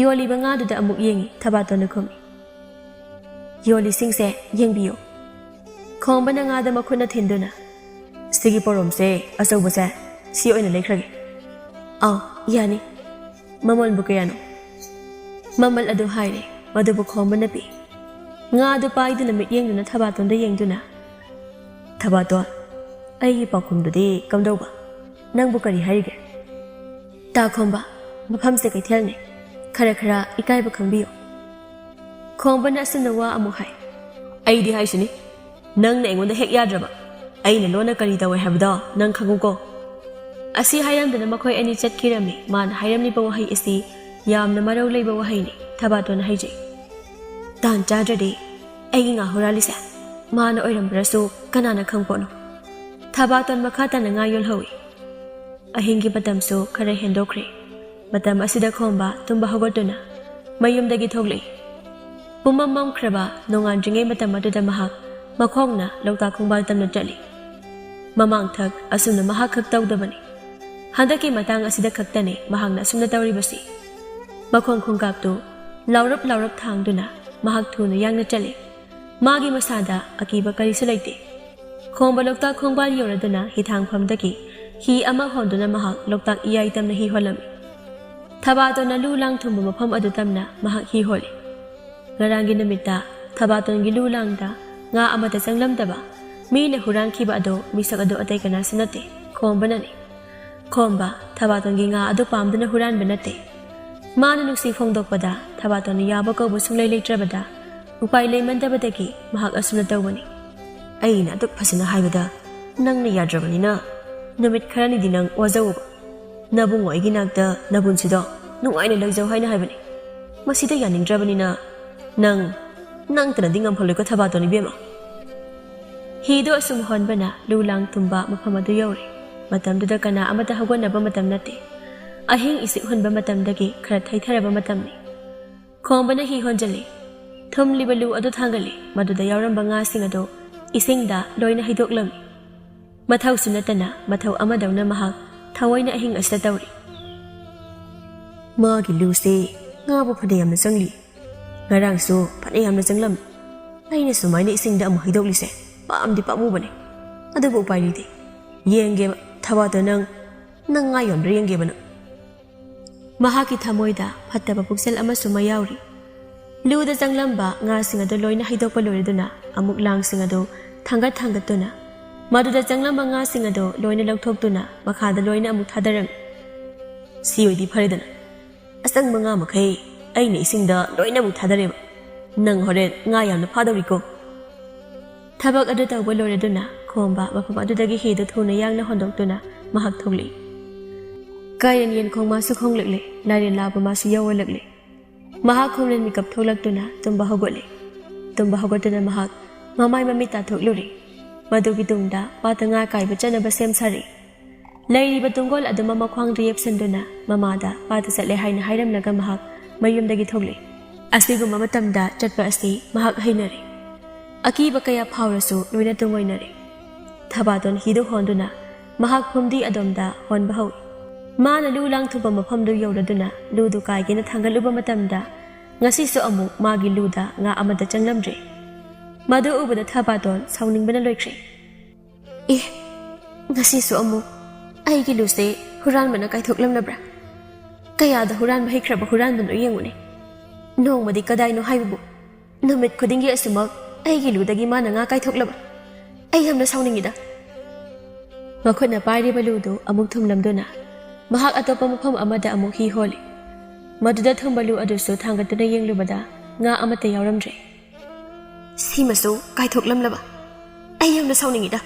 ꯌꯣꯜꯂꯤꯕ ꯉꯥꯗꯨꯗ ꯑꯃꯨꯛ ꯌꯦꯡꯉꯤ꯫ ꯊꯕꯥꯇꯣꯟꯅ ꯈꯨꯝꯃꯤ, "ꯌꯣꯜꯂꯤꯁꯤꯡꯁꯦ ꯌꯦꯡꯕꯤꯌꯨ꯫" ꯈꯣꯝꯕꯅ ꯉꯥꯗ ꯃꯈꯨꯠꯅ ꯊꯤꯟꯗꯨꯅ, "ꯁꯤꯒꯤ ꯄꯣꯔꯣꯝꯁꯦ ꯑꯆꯧꯕꯁꯦ ꯁꯤ ꯑꯣꯏꯅ ꯂꯩꯈ꯭ꯔꯒꯦ꯫" "ꯑꯥꯎ, ꯌꯥꯅꯤ꯫ ꯃꯃꯜꯕꯨ ꯀꯌꯥꯅꯣ?" ꯃꯃꯜ ꯑꯗꯨ ꯍꯥꯏꯔꯦ꯫ ꯃꯗꯨꯕꯨ ꯈꯣꯝꯕꯅ ꯄꯤ꯫ ꯉꯥ ꯑꯗꯨ ꯄꯥꯏꯗꯨꯅ ꯃꯤꯠꯌꯦꯡꯗꯨꯅ ꯊꯕꯥꯇꯣꯟꯗ ꯌꯦꯡꯗꯨꯅ, "ꯊꯕꯥꯇꯣꯟ, ꯑꯩꯒꯤ ꯄꯥꯎꯈꯨꯝꯗꯨꯗꯤ ꯀꯝꯗꯧꯕ? ꯅꯪꯕꯨ ꯀꯔꯤ ꯍꯥꯏꯔꯤꯒꯦ?" "ꯇꯥ ꯈꯣꯝꯕ, ꯃꯐꯝꯁꯦ ꯀꯩꯊꯦꯜꯅꯤ꯫ ꯈꯔ ꯈꯔ ꯏꯀꯥꯏꯕ ꯈꯪꯕꯤꯌꯨ꯫ ꯈꯣꯝꯕꯅ ꯑꯁꯨꯝꯅ ꯋꯥ ꯑꯃꯨꯛ ꯍꯥꯏ꯫ ꯑꯩꯗꯤ ꯍꯥꯏꯁꯤꯅꯤ, ꯅꯪꯅ ꯑꯩꯉꯣꯟꯗ ꯍꯦꯛ ꯌꯥꯗ꯭ꯔꯕ꯫ ꯑꯩꯅ ꯂꯣꯟꯅ ꯀꯔꯤ ꯇꯧꯋꯦ ꯍꯥꯏꯕꯗꯣ ꯅꯪ ꯈꯪꯉꯨꯀꯣ꯫ ꯑꯁꯤ ꯍꯥꯏꯔꯝꯗꯨꯅ ꯃꯈꯣꯏ ꯑꯅꯤ ꯆꯠꯈꯤꯔꯝꯃꯤ꯫ ꯃꯥꯅ ꯍꯥꯏꯔꯝꯂꯤꯕ ꯋꯥꯍꯩ ꯑꯁꯤ ꯌꯥꯝꯅ ꯃꯔꯧ ꯂꯩꯕ ꯋꯥꯍꯩꯅꯤ꯫ ꯊꯕꯥꯇꯣꯟꯅ ꯍꯥꯏꯖꯩ꯫ ꯇꯥꯟ ꯆꯥꯗ꯭ꯔꯗꯤ ꯑꯩꯒꯤ ꯉꯥ ꯍꯨꯔꯥꯜꯂꯤꯁꯦ ꯃꯥꯅ ꯑꯣꯏꯔꯝꯕ꯭ꯔꯁꯨ ꯀꯅꯥꯅ ꯈꯪꯄꯣꯠꯅꯣ? ꯊꯕꯥꯇꯣꯟ ꯃꯈꯥ ꯇꯥꯅ ꯉꯥ ꯌꯣꯜꯍꯧꯏ꯫ ꯑꯍꯤꯡꯒꯤ ꯃꯇꯝꯁꯨ ꯈꯔ ꯍꯦꯟꯗꯣꯛꯈ꯭ꯔꯦ꯫ ꯃꯇꯝ ꯑꯁꯤꯗ ꯈꯣꯝꯕ ꯇꯨꯝꯕ ꯍꯧꯒꯠꯇꯨꯅ ꯃꯌꯨꯝꯗꯒꯤ ꯊꯣꯛꯂꯛꯏ꯫ ꯄꯨꯝꯃꯝ ꯃꯝꯈ꯭ꯔꯕ ꯅꯣꯡꯉꯥꯟꯗ꯭ꯔꯤꯉꯩ ꯃꯇꯝ ꯑꯗꯨꯗ ꯃꯍꯥꯛ ꯃꯈꯣꯡꯅ ꯂꯣꯛꯇꯥꯛ ꯈꯣꯡꯕꯥꯜ ꯇꯝꯅ ꯆꯠꯂꯤ꯫ ꯃꯃꯥꯡꯊꯛ ꯑꯁꯨꯝꯅ ꯃꯍꯥꯛ ꯈꯛ ꯇꯧꯗꯕꯅꯤ꯫ ꯍꯟꯗꯛꯀꯤ ꯃꯇꯥꯡ ꯑꯁꯤꯗ ꯈꯛꯇꯅꯤ ꯃꯍꯥꯛꯅ ꯑꯁꯨꯝꯅ ꯇꯧꯔꯤꯕꯁꯤ꯫ ꯃꯈꯣꯡ ꯈꯣꯡꯀꯥꯞꯇꯨ ꯂꯥꯎꯔꯞ ꯂꯥꯎꯔꯞ ꯊꯥꯡꯗꯨꯅ ꯃꯍꯥꯛ ꯊꯨꯅ ꯌꯥꯡꯅ ꯆꯠꯂꯤ꯫ ꯃꯥꯒꯤ ꯃꯁꯥꯗ ꯑꯀꯤꯕ ꯀꯔꯤꯁꯨ ꯂꯩꯇꯦ꯫ ꯈꯣꯝꯕ ꯂꯣꯛꯇꯥꯛ ꯈꯣꯡꯕꯥꯜ ꯌꯧꯔꯗꯨꯅ ꯍꯤꯊꯥꯡꯐꯝꯗꯒꯤ ꯍꯤ ꯑꯃ ꯍꯣꯟꯗꯨꯅ ꯃꯍꯥꯛ ꯂꯣꯛꯇꯥꯛ ꯏꯌꯥꯏ ꯇꯝꯅ ꯍꯤ ꯍꯣꯜꯂꯝꯃꯤ꯫ ꯊꯕꯥꯇꯣꯟꯅ ꯂꯨ ꯂꯥꯡ ꯊꯨꯝꯕ ꯃꯐꯝ ꯑꯗꯨ ꯇꯝꯅ ꯃꯍꯥꯛ ꯍꯤ ꯍꯣꯜꯂꯤ꯫ ꯉꯔꯥꯡꯒꯤ ꯅꯨꯃꯤꯠꯇ ꯊꯕꯥꯇꯣꯟꯒꯤ ꯂꯨ ꯂꯥꯡꯗ ꯉꯥ ꯑꯃꯠꯇ ꯆꯪꯂꯝꯗꯕ ꯃꯤꯅ ꯍꯨꯔꯥꯟꯈꯤꯕ ꯑꯗꯨ ꯃꯤꯁꯛ ꯑꯗꯨ ꯑꯇꯩ ꯀꯅꯥꯁꯨ ꯅꯠꯇꯦ, ꯈꯣꯝꯕꯅꯅꯤ꯫ ꯈꯣꯝꯕ ꯊꯕꯥꯇꯣꯟꯒꯤ ꯉꯥ ꯑꯗꯨ ꯄꯥꯝꯗꯨꯅ ꯍꯨꯔꯥꯟꯕ ꯅꯠꯇꯦ꯫ ꯃꯥꯅ ꯅꯨꯡꯁꯤ ꯐꯣꯡꯗꯣꯛꯄꯗ ꯊꯕꯥꯇꯣꯟꯅ ꯌꯥꯕ ꯀꯧꯕ ꯁꯨꯡꯂꯩ ꯂꯩꯇ꯭ꯔꯕꯗ ꯎꯄꯥꯏ ꯂꯩꯃꯟꯗꯕꯗꯒꯤ ꯃꯍꯥꯛ ꯑꯁꯨꯝꯅ ꯇꯧꯕꯅꯤ꯫ ꯑꯩꯅ ꯑꯗꯨꯛ ꯐꯖꯅ ꯍꯥꯏꯕꯗ ꯅꯪꯅ ꯌꯥꯗ꯭ꯔꯕꯅꯤꯅ ꯅꯨꯃꯤꯠ ꯈꯔꯅꯤꯗꯤ ꯅꯪ ꯋꯥꯖꯧꯕ꯫ ꯅꯕꯨꯡꯉꯣ ꯑꯩꯒꯤ ꯅꯥꯛꯇ ꯅꯕꯨꯟꯁꯤꯗꯣ ꯅꯨꯡꯉꯥꯏꯅ ꯂꯩꯖꯧ ꯍꯥꯏꯅ ꯍꯥꯏꯕꯅꯤ꯫ ꯃꯁꯤꯗ ꯌꯥꯅꯤꯡꯗ꯭ꯔꯕꯅꯤꯅ ꯅꯪ, ꯅꯪꯇꯅꯗꯤ ꯉꯝꯍꯜꯂꯣꯏꯀꯣ ꯊꯕꯥꯇꯣꯟ ꯏꯕꯦꯝꯃ꯫ ꯍꯤꯗꯣ ꯑꯁꯨꯝ ꯍꯣꯟꯕꯅ ꯂꯨ ꯂꯥꯡ ꯇꯨꯝꯕ ꯃꯐꯝ ꯑꯗꯨ ꯌꯧꯔꯦ꯫ ꯃꯇꯝꯗꯨꯗ ꯀꯅꯥ ꯑꯃꯠꯇ ꯍꯧꯒꯠꯅꯕ ꯃꯇꯝ ꯅꯠꯇꯦ꯫ ꯑꯍꯤꯡ ꯏꯆꯤꯛ ꯍꯨꯟꯕ ꯃꯇꯝꯗꯒꯤ ꯈꯔ ꯊꯩꯊꯔꯕ ꯃꯇꯝꯅꯤ꯫ ꯈꯣꯝꯕꯅ ꯍꯤ ꯍꯣꯟꯖꯜꯂꯤ꯫ ꯊꯨꯝꯂꯤꯕ ꯂꯨ ꯑꯗꯨ ꯊꯥꯡꯒꯠꯂꯤ꯫ ꯃꯗꯨꯗ ꯌꯥꯎꯔꯝꯕ ꯉꯥꯁꯤꯡ ꯑꯗꯨ ꯏꯁꯤꯡꯗ ꯂꯣꯏꯅ ꯍꯩꯗꯣꯛꯂꯝꯃꯤ꯫ ꯃꯊꯧꯁꯨ ꯅꯠꯇꯅ ꯃꯊꯧ ꯑꯃꯗꯧꯅ ꯃꯍꯥꯛ ꯊꯑꯣꯏꯅ ꯑꯍꯤꯡ ꯑꯁꯤꯗ ꯇꯧꯔꯤ꯫ ꯃꯥꯒꯤ ꯂꯨꯁꯦ ꯉꯥꯕꯨ ꯐꯅ ꯌꯥꯝꯅ ꯆꯪꯂꯤ꯫ ꯉꯔꯥꯡꯁꯨ ꯐꯅ ꯌꯥꯝꯅ ꯆꯪꯂꯝꯃꯤ꯫ ꯑꯩꯅ ꯁꯨꯃꯥꯏꯅ ꯏꯁꯤꯡꯗ ꯑꯃꯨꯛ ꯍꯩꯗꯣꯛꯂꯤꯁꯦ ꯄꯥꯝꯗꯤ ꯄꯥꯝꯃꯨꯕꯅꯤ꯫ ꯑꯗꯨꯕꯨ ꯎꯄꯥꯏ ꯂꯩꯇꯦ꯫ ꯌꯦꯡꯒꯦꯕ, ꯊꯕꯥꯇꯣꯟ ꯅꯪ, ꯅꯪ ꯉꯥ ꯌꯣꯟꯕ꯭ꯔꯥ ꯌꯦꯡꯒꯦꯕ ꯅꯪ꯫ ꯃꯍꯥꯛꯀꯤ ꯊꯃꯣꯏꯗ ꯐꯠꯇꯕ ꯄꯨꯛꯆꯦꯜ ꯑꯃꯁꯨ ꯑꯃ ꯌꯥꯎꯔꯤ꯫ ꯂꯨꯗ ꯆꯪꯂꯝꯕ ꯉꯥꯁꯤꯡ ꯑꯗꯨ ꯂꯣꯏꯅ ꯍꯩꯗꯣꯛꯄ ꯂꯣꯏꯔꯗꯨꯅ ꯑꯃꯨꯛ ꯂꯥꯡꯁꯤꯡ ꯑꯗꯨ ꯊꯥꯡꯒꯠ ꯊꯥꯡꯒꯠꯇꯨꯅ ꯃꯗꯨꯗ ꯆꯪꯂꯝꯕ ꯉꯥꯁꯤꯡ ꯑꯗꯨ ꯂꯣꯏꯅ ꯂꯧꯊꯣꯛꯇꯨꯅ ꯃꯈꯥꯗ ꯂꯣꯏꯅ ꯑꯃꯨꯛ ꯊꯥꯗꯔꯝꯃꯤ꯫ ꯁꯤ ꯑꯣꯏꯗꯤ ꯐꯔꯦꯗꯅ꯫ ꯑꯁꯪꯕ ꯉꯥ ꯃꯈꯩ ꯑꯩꯅ ꯏꯁꯤꯡꯗ ꯂꯣꯏꯅꯃꯛ ꯊꯥꯗꯔꯦꯕ꯫ ꯅꯪ ꯍꯣꯔꯦꯟ ꯉꯥ ꯌꯥꯝꯅ ꯐꯥꯗꯧꯔꯤꯀꯣ꯫ ꯊꯕꯛ ꯑꯗꯨ ꯇꯧꯕ ꯂꯣꯏꯔꯗꯨꯅ ꯈꯣꯝꯕ ꯃꯐꯝ ꯑꯗꯨꯗꯒꯤ ꯍꯤꯗꯨ ꯊꯨꯅ ꯌꯥꯡꯅ ꯍꯣꯟꯗꯣꯛꯇꯨꯅ ꯃꯍꯥꯛ ꯊꯣꯛꯂꯛꯏ꯫ ꯀꯥꯏꯔꯦꯟ ꯌꯦꯟꯈꯣꯡ ꯃꯥꯁꯨ ꯈꯣꯡꯂꯛꯂꯦ, ꯂꯥꯏꯔꯦꯟ ꯂꯥꯕ ꯃꯥꯁꯨ ꯌꯧꯍꯜꯂꯛꯂꯦ꯫ ꯃꯍꯥꯛ ꯈꯣꯡꯂꯦꯟ ꯃꯤꯀꯞ ꯊꯣꯛꯂꯛꯇꯨꯅ ꯇꯨꯝꯕ ꯍꯧꯒꯠꯂꯦ꯫ ꯇꯨꯝꯕ ꯍꯧꯒꯠꯇꯨꯅ ꯃꯍꯥꯛ ꯃꯃꯥꯏ ꯃꯃꯤꯠ ꯇꯥꯊꯣꯛꯂꯨꯔꯦ꯫ ꯃꯗꯨꯒꯤ ꯇꯨꯡꯗ ꯄꯥꯠꯇ ꯉꯥ ꯀꯥꯏꯕ ꯆꯠꯅꯕ ꯁꯦꯝ ꯁꯥꯔꯦ꯫ ꯂꯩꯔꯤꯕ ꯇꯨꯡꯒꯣꯜ ꯑꯗꯨ ꯃꯃꯈ꯭ꯋꯥꯡꯗ ꯌꯦꯞꯁꯤꯟꯗꯨꯅ ꯃꯃꯥꯗ ꯄꯥꯠꯇ ꯆꯠꯂꯦ ꯍꯥꯏꯅ ꯍꯥꯏꯔꯝꯂꯒ ꯃꯍꯥꯛ ꯃꯌꯨꯝꯗꯒꯤ ꯊꯣꯛꯂꯛꯏ꯫ ꯑꯁꯤꯒꯨꯝꯕ ꯃꯇꯝꯗ ꯆꯠꯄ ꯑꯁꯤ ꯃꯍꯥꯛ ꯍꯩꯅꯔꯦ꯫ ꯑꯀꯤꯕ ꯀꯌꯥ ꯐꯥꯎꯔꯁꯨ ꯂꯣꯏꯅ ꯇꯨꯡꯑꯣꯏꯅꯔꯦ꯫ ꯊꯕꯥꯇꯣꯟ ꯍꯤꯗꯨ ꯍꯣꯟꯗꯨꯅ ꯃꯍꯥꯛ ꯐꯨꯝꯗꯤ ꯑꯗꯣꯝꯗ ꯍꯣꯟꯕ ꯍꯧꯏ꯫ ꯃꯥꯅ ꯂꯨ ꯂꯥꯡꯊꯨꯕ ꯃꯐꯝꯗꯨ ꯌꯧꯔꯗꯨꯅ ꯂꯨꯗꯨ ꯀꯥꯏꯒꯦꯅ ꯊꯥꯡꯒꯠꯂꯨꯕ ꯃꯇꯝꯗ ꯉꯁꯤꯁꯨ ꯑꯃꯨꯛ ꯃꯥꯒꯤ ꯂꯨꯗ ꯉꯥ ꯑꯃꯠꯇ ꯆꯪꯂꯝꯗ꯭ꯔꯦ꯫ ꯃꯗꯨ ꯎꯕꯗ ꯊꯕꯥꯇꯣꯟ ꯁꯥꯎꯅꯤꯡꯕꯅ ꯂꯣꯏꯈ꯭ꯔꯦ꯫ "ꯑꯦ, ꯉꯁꯤꯁꯨ ꯑꯃꯨꯛ ꯑꯩꯒꯤ ꯂꯨꯁꯦ ꯍꯨꯔꯥꯟꯕꯅ ꯀꯥꯏꯊꯣꯛꯂꯝꯂꯕ꯭ꯔꯥ? ꯀꯌꯥꯗ ꯍꯨꯔꯥꯟꯕ ꯍꯩꯈ꯭ꯔꯕ ꯍꯨꯔꯥꯟꯕꯅꯣ ꯌꯦꯡꯉꯨꯅꯦ꯫ ꯅꯣꯡꯃꯗꯤ ꯀꯗꯥꯏꯅꯣ ꯍꯥꯏꯕꯕꯨ ꯅꯨꯃꯤꯠ ꯈꯨꯗꯤꯡꯒꯤ ꯑꯁꯨꯃꯛ ꯑꯩꯒꯤ ꯂꯨꯗꯒꯤ ꯃꯥꯅ ꯉꯥ ꯀꯥꯏꯊꯣꯛꯂꯕ? ꯑꯩ ꯌꯥꯝꯅ ꯁꯥꯎꯅꯤꯡꯉꯤꯗ꯫" ꯃꯈꯨꯠꯅ ꯄꯥꯏꯔꯤꯕ ꯂꯨꯗꯨ ꯑꯃꯨꯛ ꯊꯨꯝꯂꯝꯗꯨꯅ ꯃꯍꯥꯛ ꯑꯇꯣꯞꯄ ꯃꯐꯝ ꯑꯃꯗ ꯑꯃꯨꯛ ꯍꯤ ꯍꯣꯜꯂꯤ꯫ ꯃꯗꯨꯗ ꯊꯨꯝꯕ ꯂꯨ ꯑꯗꯨꯁꯨ ꯊꯥꯡꯒꯠꯇꯨꯅ ꯌꯦꯡꯂꯨꯕꯗ ꯉꯥ ꯑꯃꯠꯇ ꯌꯥꯎꯔꯝꯗ꯭ꯔꯦ꯫ "ꯁꯤꯃꯁꯨ ꯀꯥꯏꯊꯣꯛꯂꯝꯂꯕ? ꯑꯩ ꯌꯥꯝꯅ ꯁꯥꯎꯅꯤꯡꯉꯤꯗ꯫